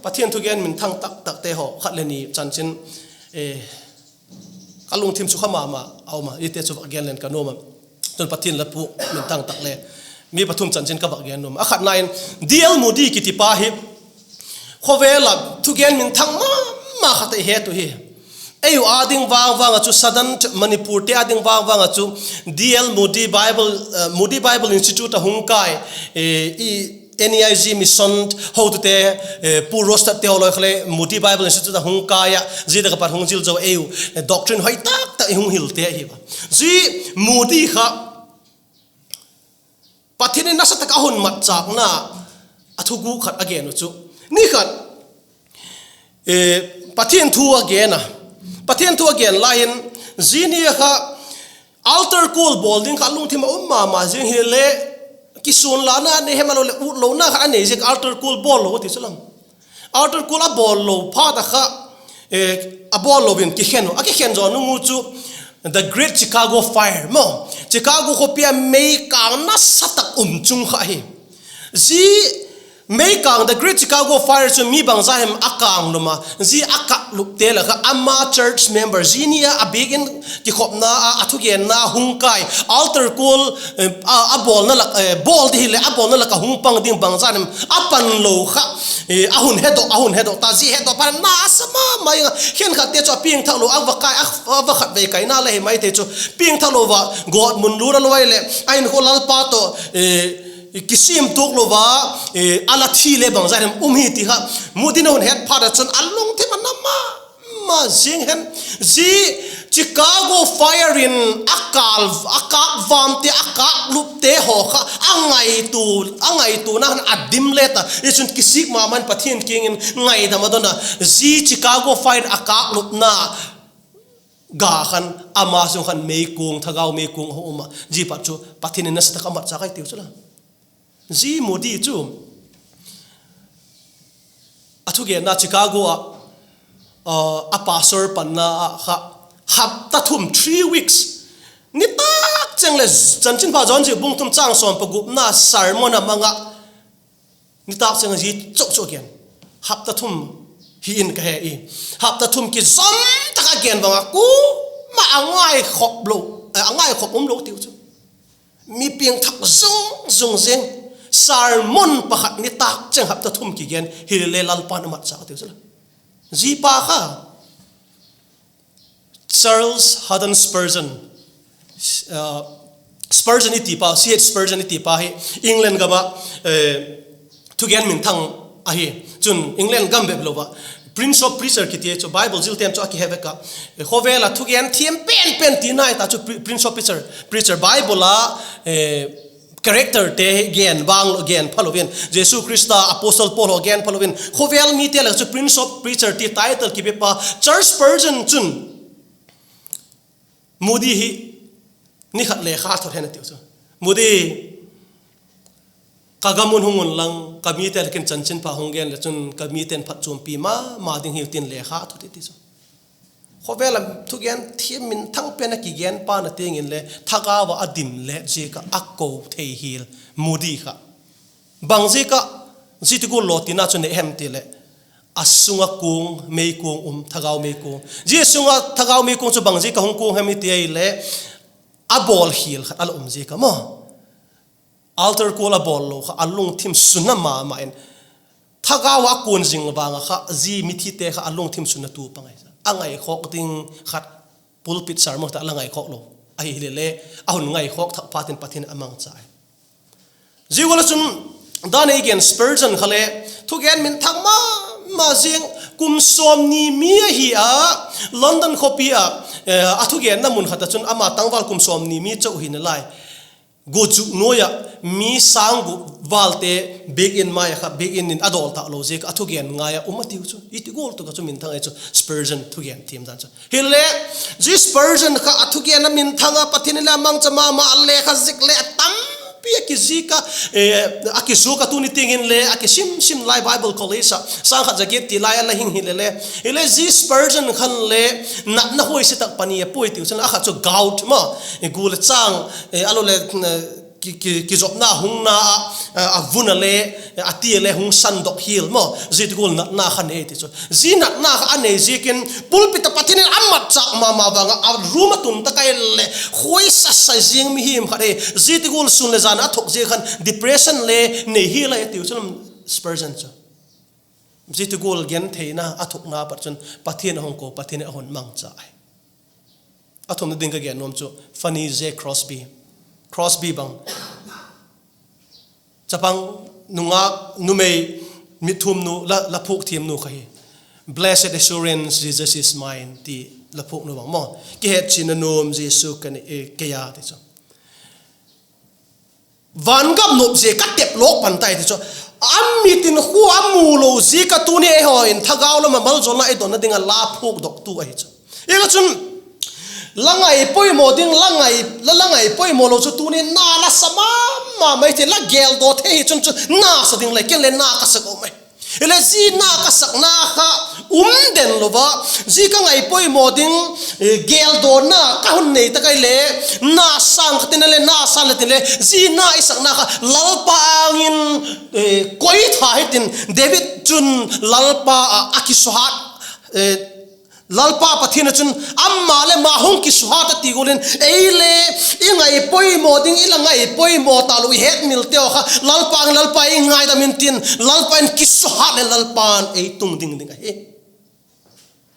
Pathian thugen minthang tak takte haw khat le ni chanchin, eh, ka lungthim sukha ma ma a um a, ite chu vak gen len ka nuam a. Tun Pathian la puk minthang tak le mi pathum chanchin ka vak gen nuam a. A khatna in D L Moody kiti pa hi khawvel ah thugen minthang ma ma khat ahi het u hi. Ei u â ding vang vang ah chu Southern Manipurte â ding vang vang ah chu D L Moody Bible, eh, Moody Bible Institute a hung kai, eh, i N E I G mission hotute, eh, Pu Rostad te haw loi kha le Moody Bible Institute a hung kai ah, zia tak ah pat hung zil zo ei u, eh, doctrine hoi tak tak i hung hilte ahi a. Zia Moody kha Pathian in nasa tak a hun matchâkna a thuguk khat a gen u chu, ni khat, eh, Pathian thu a gen a, Pathian thu a gen lai in, zia ni a kha altar call bawl ding kha lungthim ah um ma ma ziang hile, kisuanlana nei hem a lo leh utlona kha a nei ziak altar call bawl lo ti chu lam. Altar call a bawl lo phat a kha, eh, a bawl lo in kikhen u, a kikhen zaw nung u chu The Great Chicago Fire maw, Chicago khawpi a mei kâng nasa tak um chung kha hi. Zia Meikâng, the Great Chicago Fire chu mi bangza hem a kâng lum a, zia a kâklup te lak ah kha ama church member, zia ni a a biakin kikhopna ah a thugenna hung kai, altar call, a, a bawlna lak, bawl di hileh a bawlna lak ah hung pang ding bangza hem a pan lo kha, a hun hedok, a hun hedok ta, zia hedok pan nasa ma ma ing a, khenkhatte chu a piangthak lo a va kai, a va khatvei kaina le hi mai thei chu, piangthak lo va gawtmun lût a luai leh a inkhua Lalpa tawh kisiam tuak lo va, a la thi le bangza hem um hi ti kha Moody in a hun het phat ah chun a lungthim a na ma ma ziang hen. Zia Chicago Fire in a kâl, a kâkvamte, a kâklupte haw kha a ngaitua, a ngaituana khan a dim let a, i chun kisik ma ma in Pathian kiang in ngaidam a don a, zia Chicago Fire in a kâklupna ga khan ama sung khan meikuang, thagau meikuang a hung um ah, zia pat chu Pathian in nasa tak a matchâk ahi tiu chu la. Zia Moody chu a thugenna Chicago ah, a pastor panna ah kha hapta thum, three weeks, nitâk cheng leh, Chanchinpha Johan ziak bung thum châng sawm pagupna sermon a mang ah, nitâk cheng a zia chok chu a gen. Hapta thum hi in ka he i, hapta thum kizom tak a gen vang a kuama a ngaikhop lo, a ngaikhop um lo tiu chu. Mi piangthak zung zung ziang, sermon pakhat nitâk cheng hapta thum kigen hile Lalpa'n a matchâk tiu chu la. Zia pa kha Charles Haddon Spurgeon, Spurgeon i ti pa, C H Spurgeon i ti pa hi England gam ah thugen minthang ahi. Chun England gam bep lo ah Prince of Preacher kiti chu Bible zilte'n chu a kihe vek a, khawvel ah thugen thiam pen pen ti nai ta chu Prince of Preacher, Preacher Bible a characterte gen vang, gen phalo in, Jesu Khrista, Apostle Paul haw gen phalo in, khawvel mite lak chu Prince of Preacher ti title kibe pa Charles Spurgeon chun Moody hi ni khat lekha thot hen a tiu chu. Moody, ka gam un hung unlang, ka mite lak in chanchinpha hung gen leh chun ka mite'n phatchuampi ma ma ding hiu tin lekha thot i ti chu. Khawvel ah thugen thiam minthang pen a kigen pa na tiang inle thagau ah a dim let ziak ah a ko thei hial Moody kha. Bang ziak ah zia ti gual lawtinna chu nei hem ti leh, a sung ah kuang, meikuang um, thagau meikuang. Zia sung ah thagau meikuang chu bang ziak ah hung kuang hem i ti ahile, a bawl hial khat a la um ziak ah maw. Altar call a bawl lo kha a lungthim sunna ma ma in, thagau ah a kuan zing vang ah kha zia mithite kha a lungthim sunna tu pang ahi. A ngaikhawk ding khat, pulpit sermon khat a la ngaikhawk lo ahi hile le, a hun ngaikhawk thak phatin Pathian a mangcha ahi. Zia gual ah chun dan ei gen Spurgeon kha le thugen minthang ma ma ziang, kum sawmni mi ahi a, London khawpi ah a thugenna mun khat ah chun ama tangval kum sawmni mi chau hi nalai, guchuk nuai ah mi sâng gup valte biakin mai ah kha biakin in a dawl tâk lo ziak ah a thugen ngai ah um a tiu chu. I ti gual tak ah chu minthang ahi chu Spurgeon thugen thiam dan chu. Hile, zia Spurgeon kha a thugen a minthang a, Pathian in le a mangcha ma ma a, lekha zik le a tampi a kizik a, a kizuak a, tuni tiang inle a kisim sim lai Bible College ah sâng khat za giat ti lai a la hing hile le. Hile zia Spurgeon khan le natna huaise tak pani a puai tiu chun, a khat chu gout maw, gu le châng, a lo le kizopna hung na ah, a vun a le, a ti a le hung sandok hial maw, zia ti gual natna kha nei ti chu. Zia natna kha a nei ziakin pulpit ah Pathian in a matchâk ma ma vang ah, a room a tun tak ahile khuaisa sa ziang mi him khat e, zia ti gual sun leh jan a thok ziak khan depression le nei hial ahi tiu chu Spurgeon chu. Zia ti gual gentheina a thukna pat chun Pathian a hung ko, Pathian in a hun mangcha ahi. A thumna ding ka gen nuam chu Fanny J Crosby. Crosby bang, chapang, nungak, numei, mitthumnu, la phuak thiamnu kha hi. Blessed Assurance, Jesus Is Mine ti la phuaknu bang maw, kihetchianna nuam Jesu kei a ti chu. Vangam nop zia ka tep lawk pan tai ti chu. A mit in khua a mu lo ziak ah tuni eihaw in thagau lam ah maljawlna i donna ding ah la phuakdoktu ahi chu. Hi kha chun la ngai poimaw ding, la ngai, la, la ngai poimaw lo chu tuni na la sa ma ma mai thei, la geldaw thei hi chun chu na sa ding le ken le na ka sak um ahi. Hile zia na ka sakna kha um den lo a, zia ka ngaipoimaw ding, eh, geldawna ka hun nei tak ai le, na sâng khat in a le, na sâng le tin le, zia na i sakna kha Lalpa âng in, eh, koi tha hitin David chun Lalpa ah a kisuhat, eh, Lalpa Pathian ah chun ama le ama hung kisuhat a ti gual in, ei le i ngaipoimaw ding, i la ngaipoimaw talo i hetmilte haw kha Lalpa âng in, Lalpa ei ngaidam intin, Lalpa in kisuhat le Lalpa'n ei tung ding ding ahi.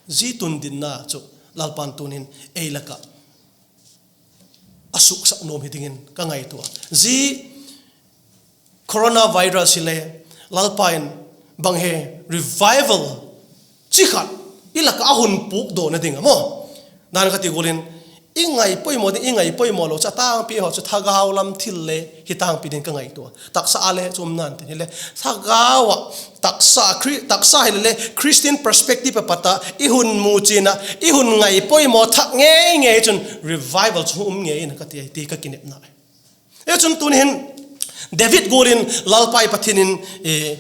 Zia tundinna chu Lalpa'n tun in ei lak ah a suksak nuam hi dingin ka ngaitua a. Zia coronavirus hi le Lalpa in bang he revival chi khat i lak ah a hun pukdawna ding a maw, dan kha ti gual in, i ngaipoimaw ding, i ngaipoimaw lo chu a tângpi haw chu thagau lam thil le hi tângpi ding ka ngaitua a. Taksa a le chu um na'n tin hile, thagau ah, taksa, taksa hile le Christian perspective a pat a i hun mu chian a, i hun ngaipoimaw thak ngei ngei chun revival chu um ngei in ka ti ai ti ka kinepna. Hi chun tuni hin David gual in Lalpa i Pathian in, eh,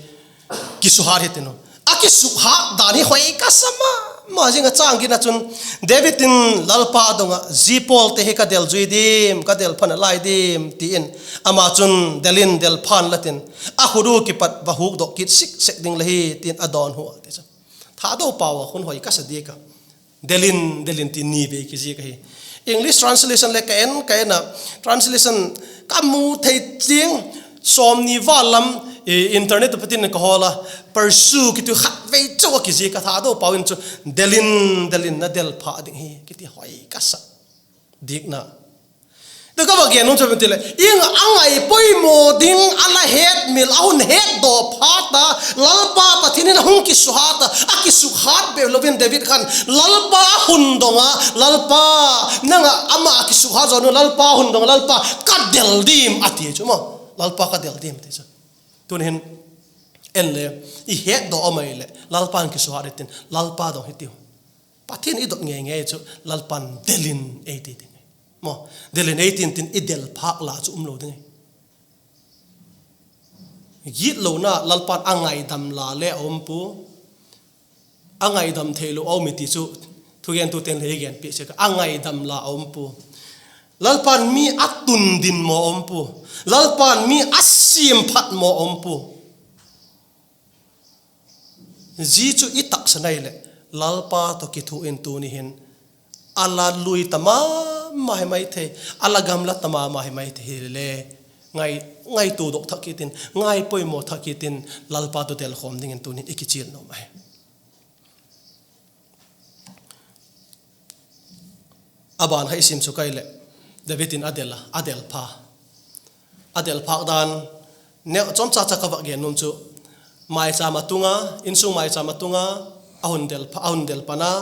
kisuhat hitin a, a kisuhat dan hi hoi ka sa ma ma zing a. Chang giat ah chun David in Lalpa dong ah, zia pawlte hi ka del zui diam, ka del pha nalai diam, ti in, ama chun, Del in, del pha'n la tin, a khut ua kipat va hukdok kit sik sek ding la hi, tin a dawnhu a, ti chu. Thado pau ah khun hoi ka sa diak a. Del in, del in ti ni vei kiziak ahi. English translation le ka en, ka en a, translation ka mu thei chiang, sawmni val lam, eh, internet ah patin ka hawl a, pursue kiti khatvei chau a kiziak a. Thado pau in chu, Del in, del in, na del pha ding hi, kiti hoi ka sa diak na. Tu ka va gen nuam chu ti le, i ngaipoimaw ding a la hetmil, a hun hetdaw phat a, Lalpa Pathian in a hung kisuhat a, a kisukhat bep lo in David khan Lalpa hun dong a, Lalpa, nang ah ama kisukhat zaw nu, Lalpa hun dong a, Lalpa ka del diam a ti chu maw. Lalpa ka del diam ti chu. Tuni hin en le, i hetdaw a mai leh Lalpa'n kisuhat hitin, Lalpa dong hitiu. Pathian i dot ngei ngei chu Lalpa'n del in ei ti ding ahi. Maw, del in ei tin tin i del phâk la chu um lo ding ahi. Gitlona Lalpa'n a ngaidam la le a um pua. A ngaidam theilo a um i ti chu thugentute'n le i genpiak sek a, a ngaidam la a um pua. Lalpa'n mi a tundinmaw a um pua. Lalpa'n mi a siamphatmaw a um pua. Zia chu i taksan ai leh, Lalpa tawh kithua in tuni hin a la lui ta ma ma hi mai thei, a la gamla ta ma ma hi mai thei hile, ngaitua dok thak kit in, ngaipoimaw thak kit in, Lalpa tawh delkhawm dingin tuni hin i kichial nuam ahi. A ban kha i sim suk ai leh, David in a del a, a del pha. A del phâk dan, neu chawmcha cha ka va gen nuam chu, maichâm a tung a, insung maichâm a tung a, a hun del pan a,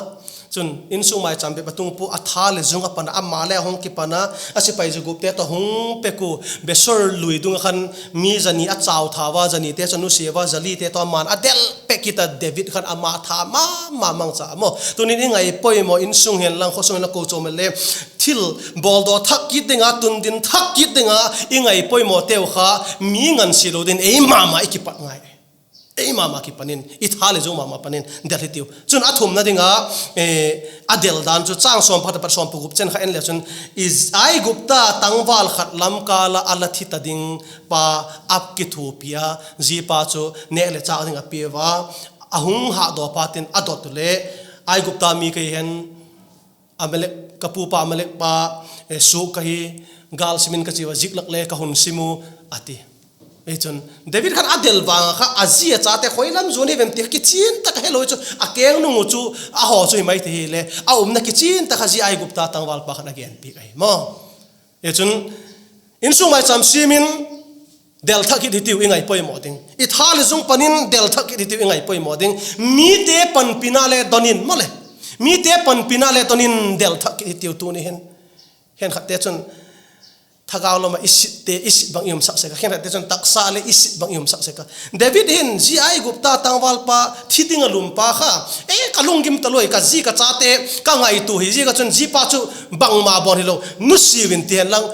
chun insung maichâm bep a tung pua, a tha leh zung a pan a, ama le a hung kipan a, a sipai za gupte tawh hung pek ua, Besor lui dung ah khan mi za ni a chau tha ua, za nite chu nusia ua, za lite tawh ama'n a del pek kit a, David khan ama tha ma ma mangcha a maw. Tunin i ngaipoimaw insung hen lang, khawsung hen lang, kochuam hen le, thil bawldaw thak kit ding a, tundin thak kit ding a i ngaipoimawteu kha mi ngansia lo dingin ei ma ma i kipat ngai. Ei ma ma kipan in, i tha leh zung ma ma pan in del hitiu. Chun a thumna ding a, a del dan chu chang sawm pakhat apat sawm pagup chen kha en le chun, Aigupta tangval khat lam kâl ah a la thi ta ding pa a kithuapi a, zia pa chu nêk leh châk ding a pia ua, a hung hâkdaw phat in a dot u le, Aigupta mi ka hi hen, Amalek, ka pupa Amalek pa suak ka hi, gâl sim in ka chia ua, ziklak le ka hun sim u, a ti. Hichun David khan a del vang a kha a zi a chate khoi lam zuan hi vem ti kha kichian tak a helo chu, a keng nung u chu, a haw chu hi mai thei hile, a umna kichian tak kha zia Aigupta tangvalpa khan a genpiak ahi maw. Hichun, insung maichâm siam in, del thak kit hitiu i ngaipoimaw ding. I tha leh zung pan in del thak kit hitiu i ngaipoimaw ding. Mite panpina le don in maw le, mite panpina le don in del thak kit hitiu tuni hin. Khenkhatte chun thagau lam ah i sitte i sit bang i umsak sek a, khenkhatte chun taksa leh i sit bang i umsak sek a. David hin zia Aigupta tangvalpa thi ding a lumpa kha, e, ka lunggim talo ai, ka zi ka chate ka ngaitua hi ziak a chun zia pa chu bangma bawl hilo, nusia un ti hen lang,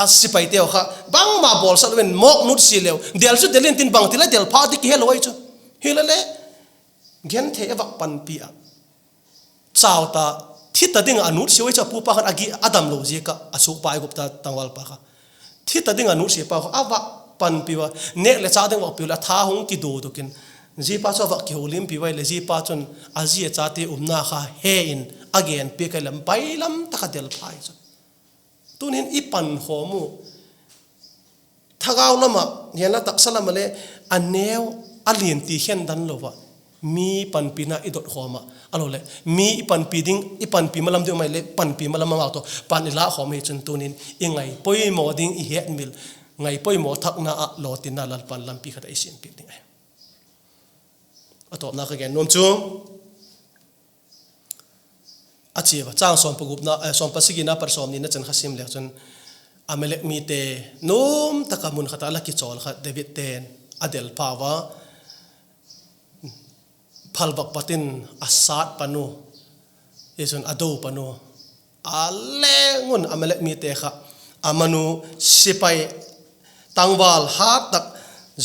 a sipaite haw kha bangma bawlsak lo in mawk nusia leu, del chu del in tin bangti la del pha ding kihelo ai chu. Hilele, Genthei a vak panpi ah, chau ta, thi ta ding ah a nutsia ua chu a pupa khan a gi a damlo ziak ah a suakpa Aigupta tangvalpa kha. Thi ta ding ah a nutsia pa kha a vak panpi ua, nêk leh châk ding vak piu leh a tha hung kiduaduk in, ziapa chu a vak kihoulimpi ua leh ziapa chun a zi a chate umna kha he in a genpiak a leh bailam tak a del pha hi chu. Tuni'n i pankhawm u, thagau lam ah, hianla taksa lam ah le a neu a lian ti khen dan lo ah, mi panpina i dot khawm ah, a lo leh mi i panpi ding, i panpi malam ding mai leh panpi malam amau tawh pan i lâk khawm hi chun tuni'n i ngaipoimaw ding i hetmil, ngaipoimaw thakna ah lawtinna Lalpa'n lampi khat a i siampiak ding ahi. A tawpna ka gen nuam chu, a chia a châng sawm pagupna, eh, sawm pasigina pat sawmnina chan kha sim le chun, Amalek mite nuam tak ah mun khat ah la kichawl kha Davidte'n a del pau a, phalvâk pat in a sat pan u, i chun a do pan u, a leng un Amalek mite kha a man u, sipai tangval hat tak,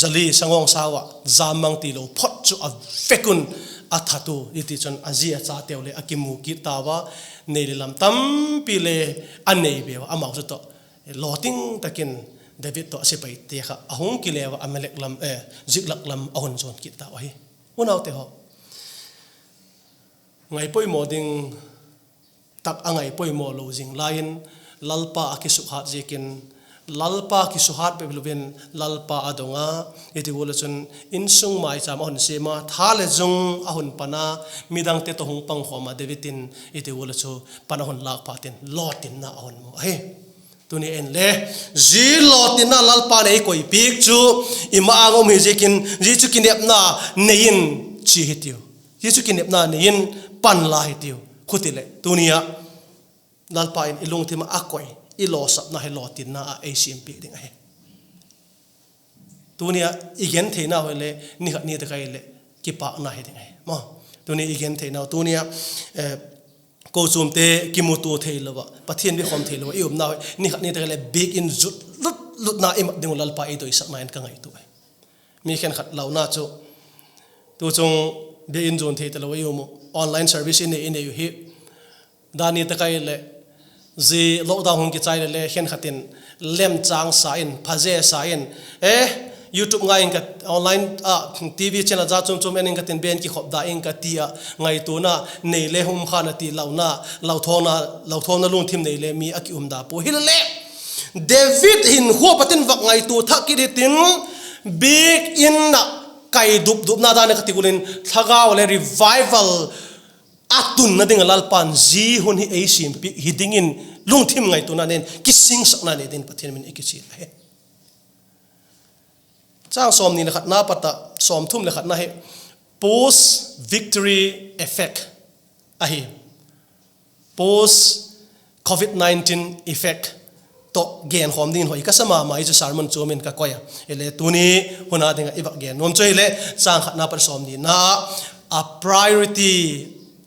zali sangawng sau ah jammang tilo phot chu a vek un a that u, i ti chun a zi a chateu leh a kimu kit tau a, nei leh lam tampi le a nei veu a, amau chu tawh lawting tak in David tawh a sipaite kha a hung kile ua Amalek lam, eh, Ziklag lam a hun zuan kit tau ahi. Unaute haw, ngaipoimaw ding tak a ngaipoimaw lo zing lai in, Lalpa a kisukhat ziakin, Lalpa kisuhat bep lo in Lalpa a dong a, i ti ua leh chun insung maichâm a hun siam a, tha leh zung a hun pan a, midangte tawh hung pangkhawm a, David in i ti ua leh chu pan a hun lâk phat in lawtinna a hun mu ahi. Tuni en le, zia lawtinna Lalpa'n ei koipiak chu i ma-âng um hi ziakin, zia chu kinepna nei in chia hitiu. Zia chu kinepna nei in pan la hitiu. Khuti leh tuni ah Lalpa in i lungthim ah a koi, i lawsapna hi lawtinna ah ei siampiak ding ahi. Tuni ah i gentheinau hi le, ni khat ni tak ahileh kipâkna hi ding ahi maw. Tuni i gentheinau, tuni ah, eh, kochuamte kimutua theilo ah, Pathian biakhawm theilo ah i umnau hi ni khat ni tak ahileh biak in zut lut lutna i mat ding uh Lalpa ei doisakna in ka ngaitua ahi. Mi khenkhat launa chu, tuchung biak in zuan thei talo i um uh, online service i nei i nei uh hi. Dan ni tak ahileh, zia lockdown hung kichai leh le khenkhat in lemchâng sa in, phaze sa in, eh, YouTube ngai ing ka, online ah, TV channel za chuam chuam en ing ka tin, ben kikhop da ing ka ti ah ngaituana nei le hum khan a ti launa, lauthawngna lungthim nei le mi a ki um da pua. Hileleh, David hinkhua pat in vak ngaitua thak kit hitin, biak in ah kai dup dupna dan a ka ti gual in thagau leh revival a tunna ding ah Lalpa'n zia hun hi ei siampiak hi dingin lungthim ngaituana nei in kisingsakna nei dingin Pathian min i kichial ahi. Chang sawmni leh khatna pat ah sawmthum leh khatna hi post victory effect ahi. Post covid nineteen effect tawh genkhawm dingin hoi ka sa ma ma hi chu sermon chuam in ka koi a. Hile tuni hun a ding ah i vak gen nuam chu hile chang khatna pat sawmnina a priority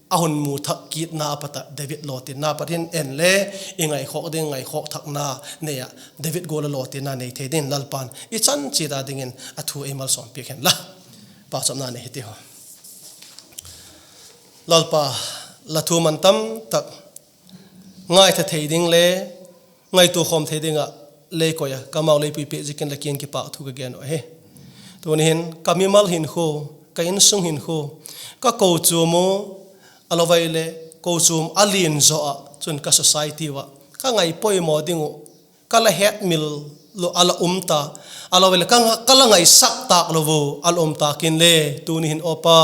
a hun mu thak kitna a pat ah David lawtinna pat hin en le i ngaikhawk ding, ngaikhawk thakna nei ah David gual a lawtinna nei thei dingin Lalpa'n i chan chiat a dingin a thu ei malsawm piak hen la. Pauchapna nei hiti haw. Lalpa, la thu man tam tak ngaitha thei ding le ngaitua khawm thei ding ah lei koi a ka mau lei puipiak ziakin la kiang in kipâk thu ka gen uh ahi. Tuni hin ka mimal hinkhua, ka insung hinkhua, ka kochuam u, a lo vai leh kochuam a lian zaw ah chun ka society u ah ka ngaipoimaw ding uh ka la hetmil lo a la um ta, a lo vai leh ka, ka la ngaisak tâk lo u a la um tâk in le, tuni hin aw Pa,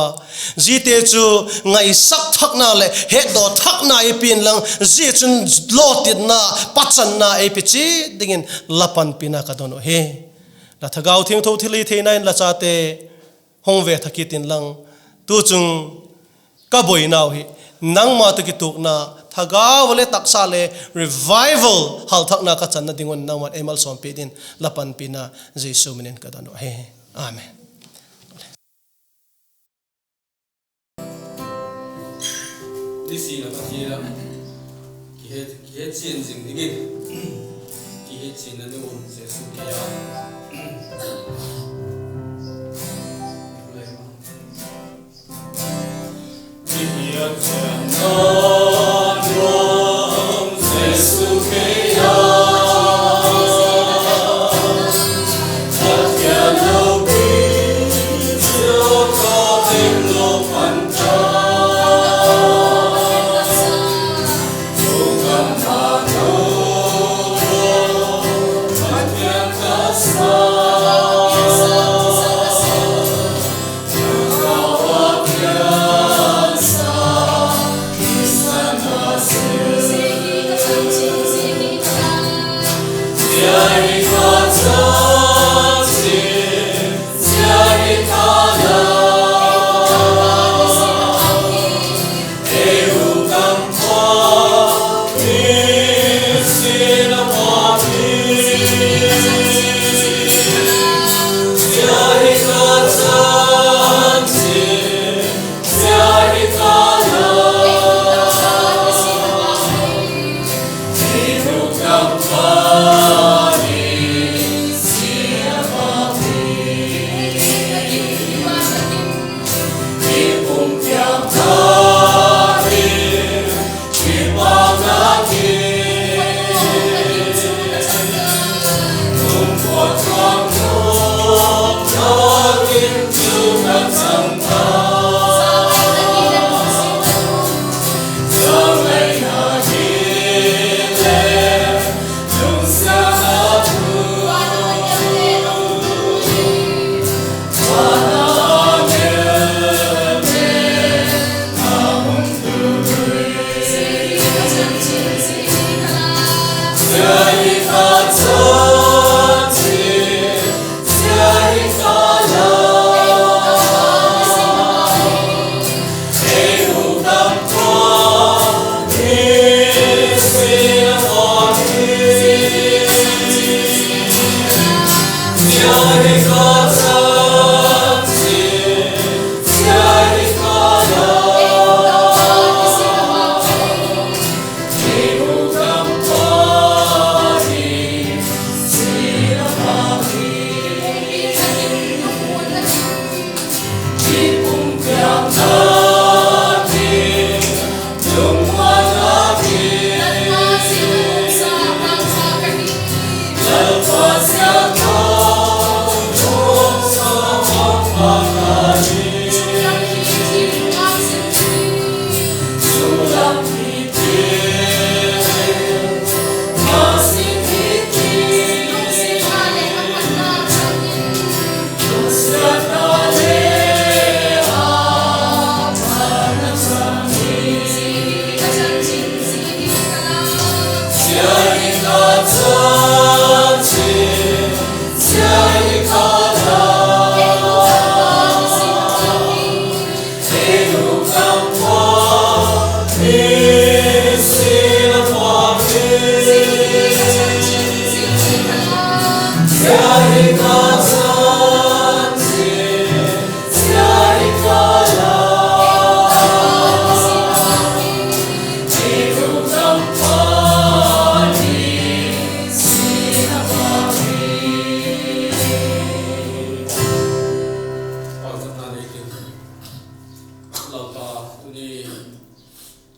ziate chu ngaisak thakna leh hetdaw thakna ei pia inlang, zia chun lawtinna, pachanna ei pe chiat dingin la panpina ka don uh hi. La Thagau Thiangtho thilhitheina in la chate hung ve tha kit inlang, tuchung ka buainau hi nangma tawh kituakna, thagau le taksa le revival halthakna ka channa ding un nangma'n ei malsawm piak dingin la panpina Jesu min in ka don uh ahi. Amen. Nisin a Pathian a kihe, kihechian zing dingin, kihechianna ding un Jesu kiang Lalpa, tuni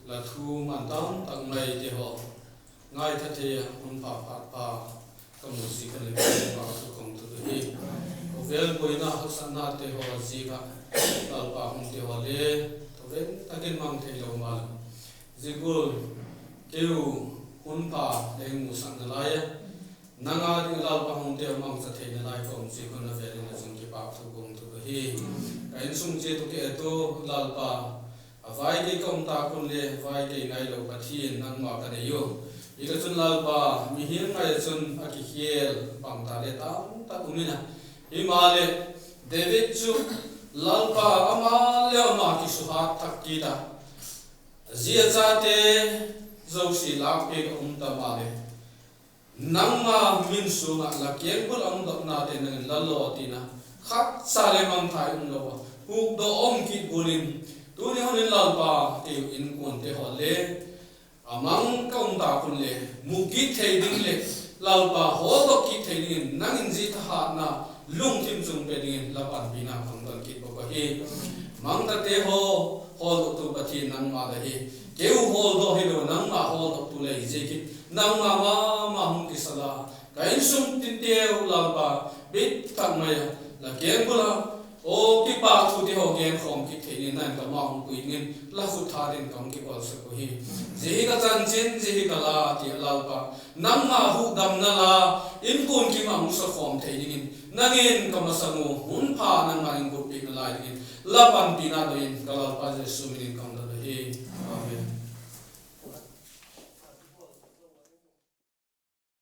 la thu man tam tak mai te haw ngaitha thei a hun pha phat pa ka mu ziak a le ka thu kong tu hi. Khawvel buaina haksatnate haw ziak ah Lalpa hung ti haw le, thawven tak in mang theilo malu. Zia gual keu hun pha le hung musakna lai a, nang a ding Lalpa hung ti a mangcha theina lai ka um ziak un a vêl in a chung kipâk thu kong tu hi. Ka insung chiat uh ke tu Lalpa, a vai kei ka um tâk un le vai kei ngailo Pathian nangma ka nei u. Hi ka chun Lalpa, mihing ngai a chun a kikhial bang ta le tam tak um in a, himaleh David chu Lalpa ama le ama kisuhat thak kit a, zia chate zosia lâkpiak a um ta maleh, nangma min sung ah la kiang bul a um dotnate nang in la law tin a, khatcha le mangthai um lo a, hukdawk um kit gual in, tuni hun in Lalpa, keu inkuante haw le a mang ka um tâk un le mu kit thei ding leh Lalpa, hawldok kit thei dingin nang in zia thahatna lungthim chung pe dingin la panpina ka hun don kit bawk ahi. Mangthate haw hawldoktu Pathian nangma la hi. keu hawldok hilo, nangma hawldoktu lei ziakin nangma ma ma hung kisa la, ka insung tinteu Lalpa, bit tak mai a la kengbul a, aw kipakthu ti haw genkhawm kit thei dingin nang ka ma hung pui dingin la khut tha dingin ka hung kikolsak uhi. Zia hi ka chanchin, zia hi ka la ti a Lalpa, nangma hukdamna la inkuan kim ah hung sakhawm thei dingin nang in ka masang u, hun pha nangma'n hung guatpiakna lai dingin la panpina doi in ka Lalpa Jesu min in ka hung don ahi.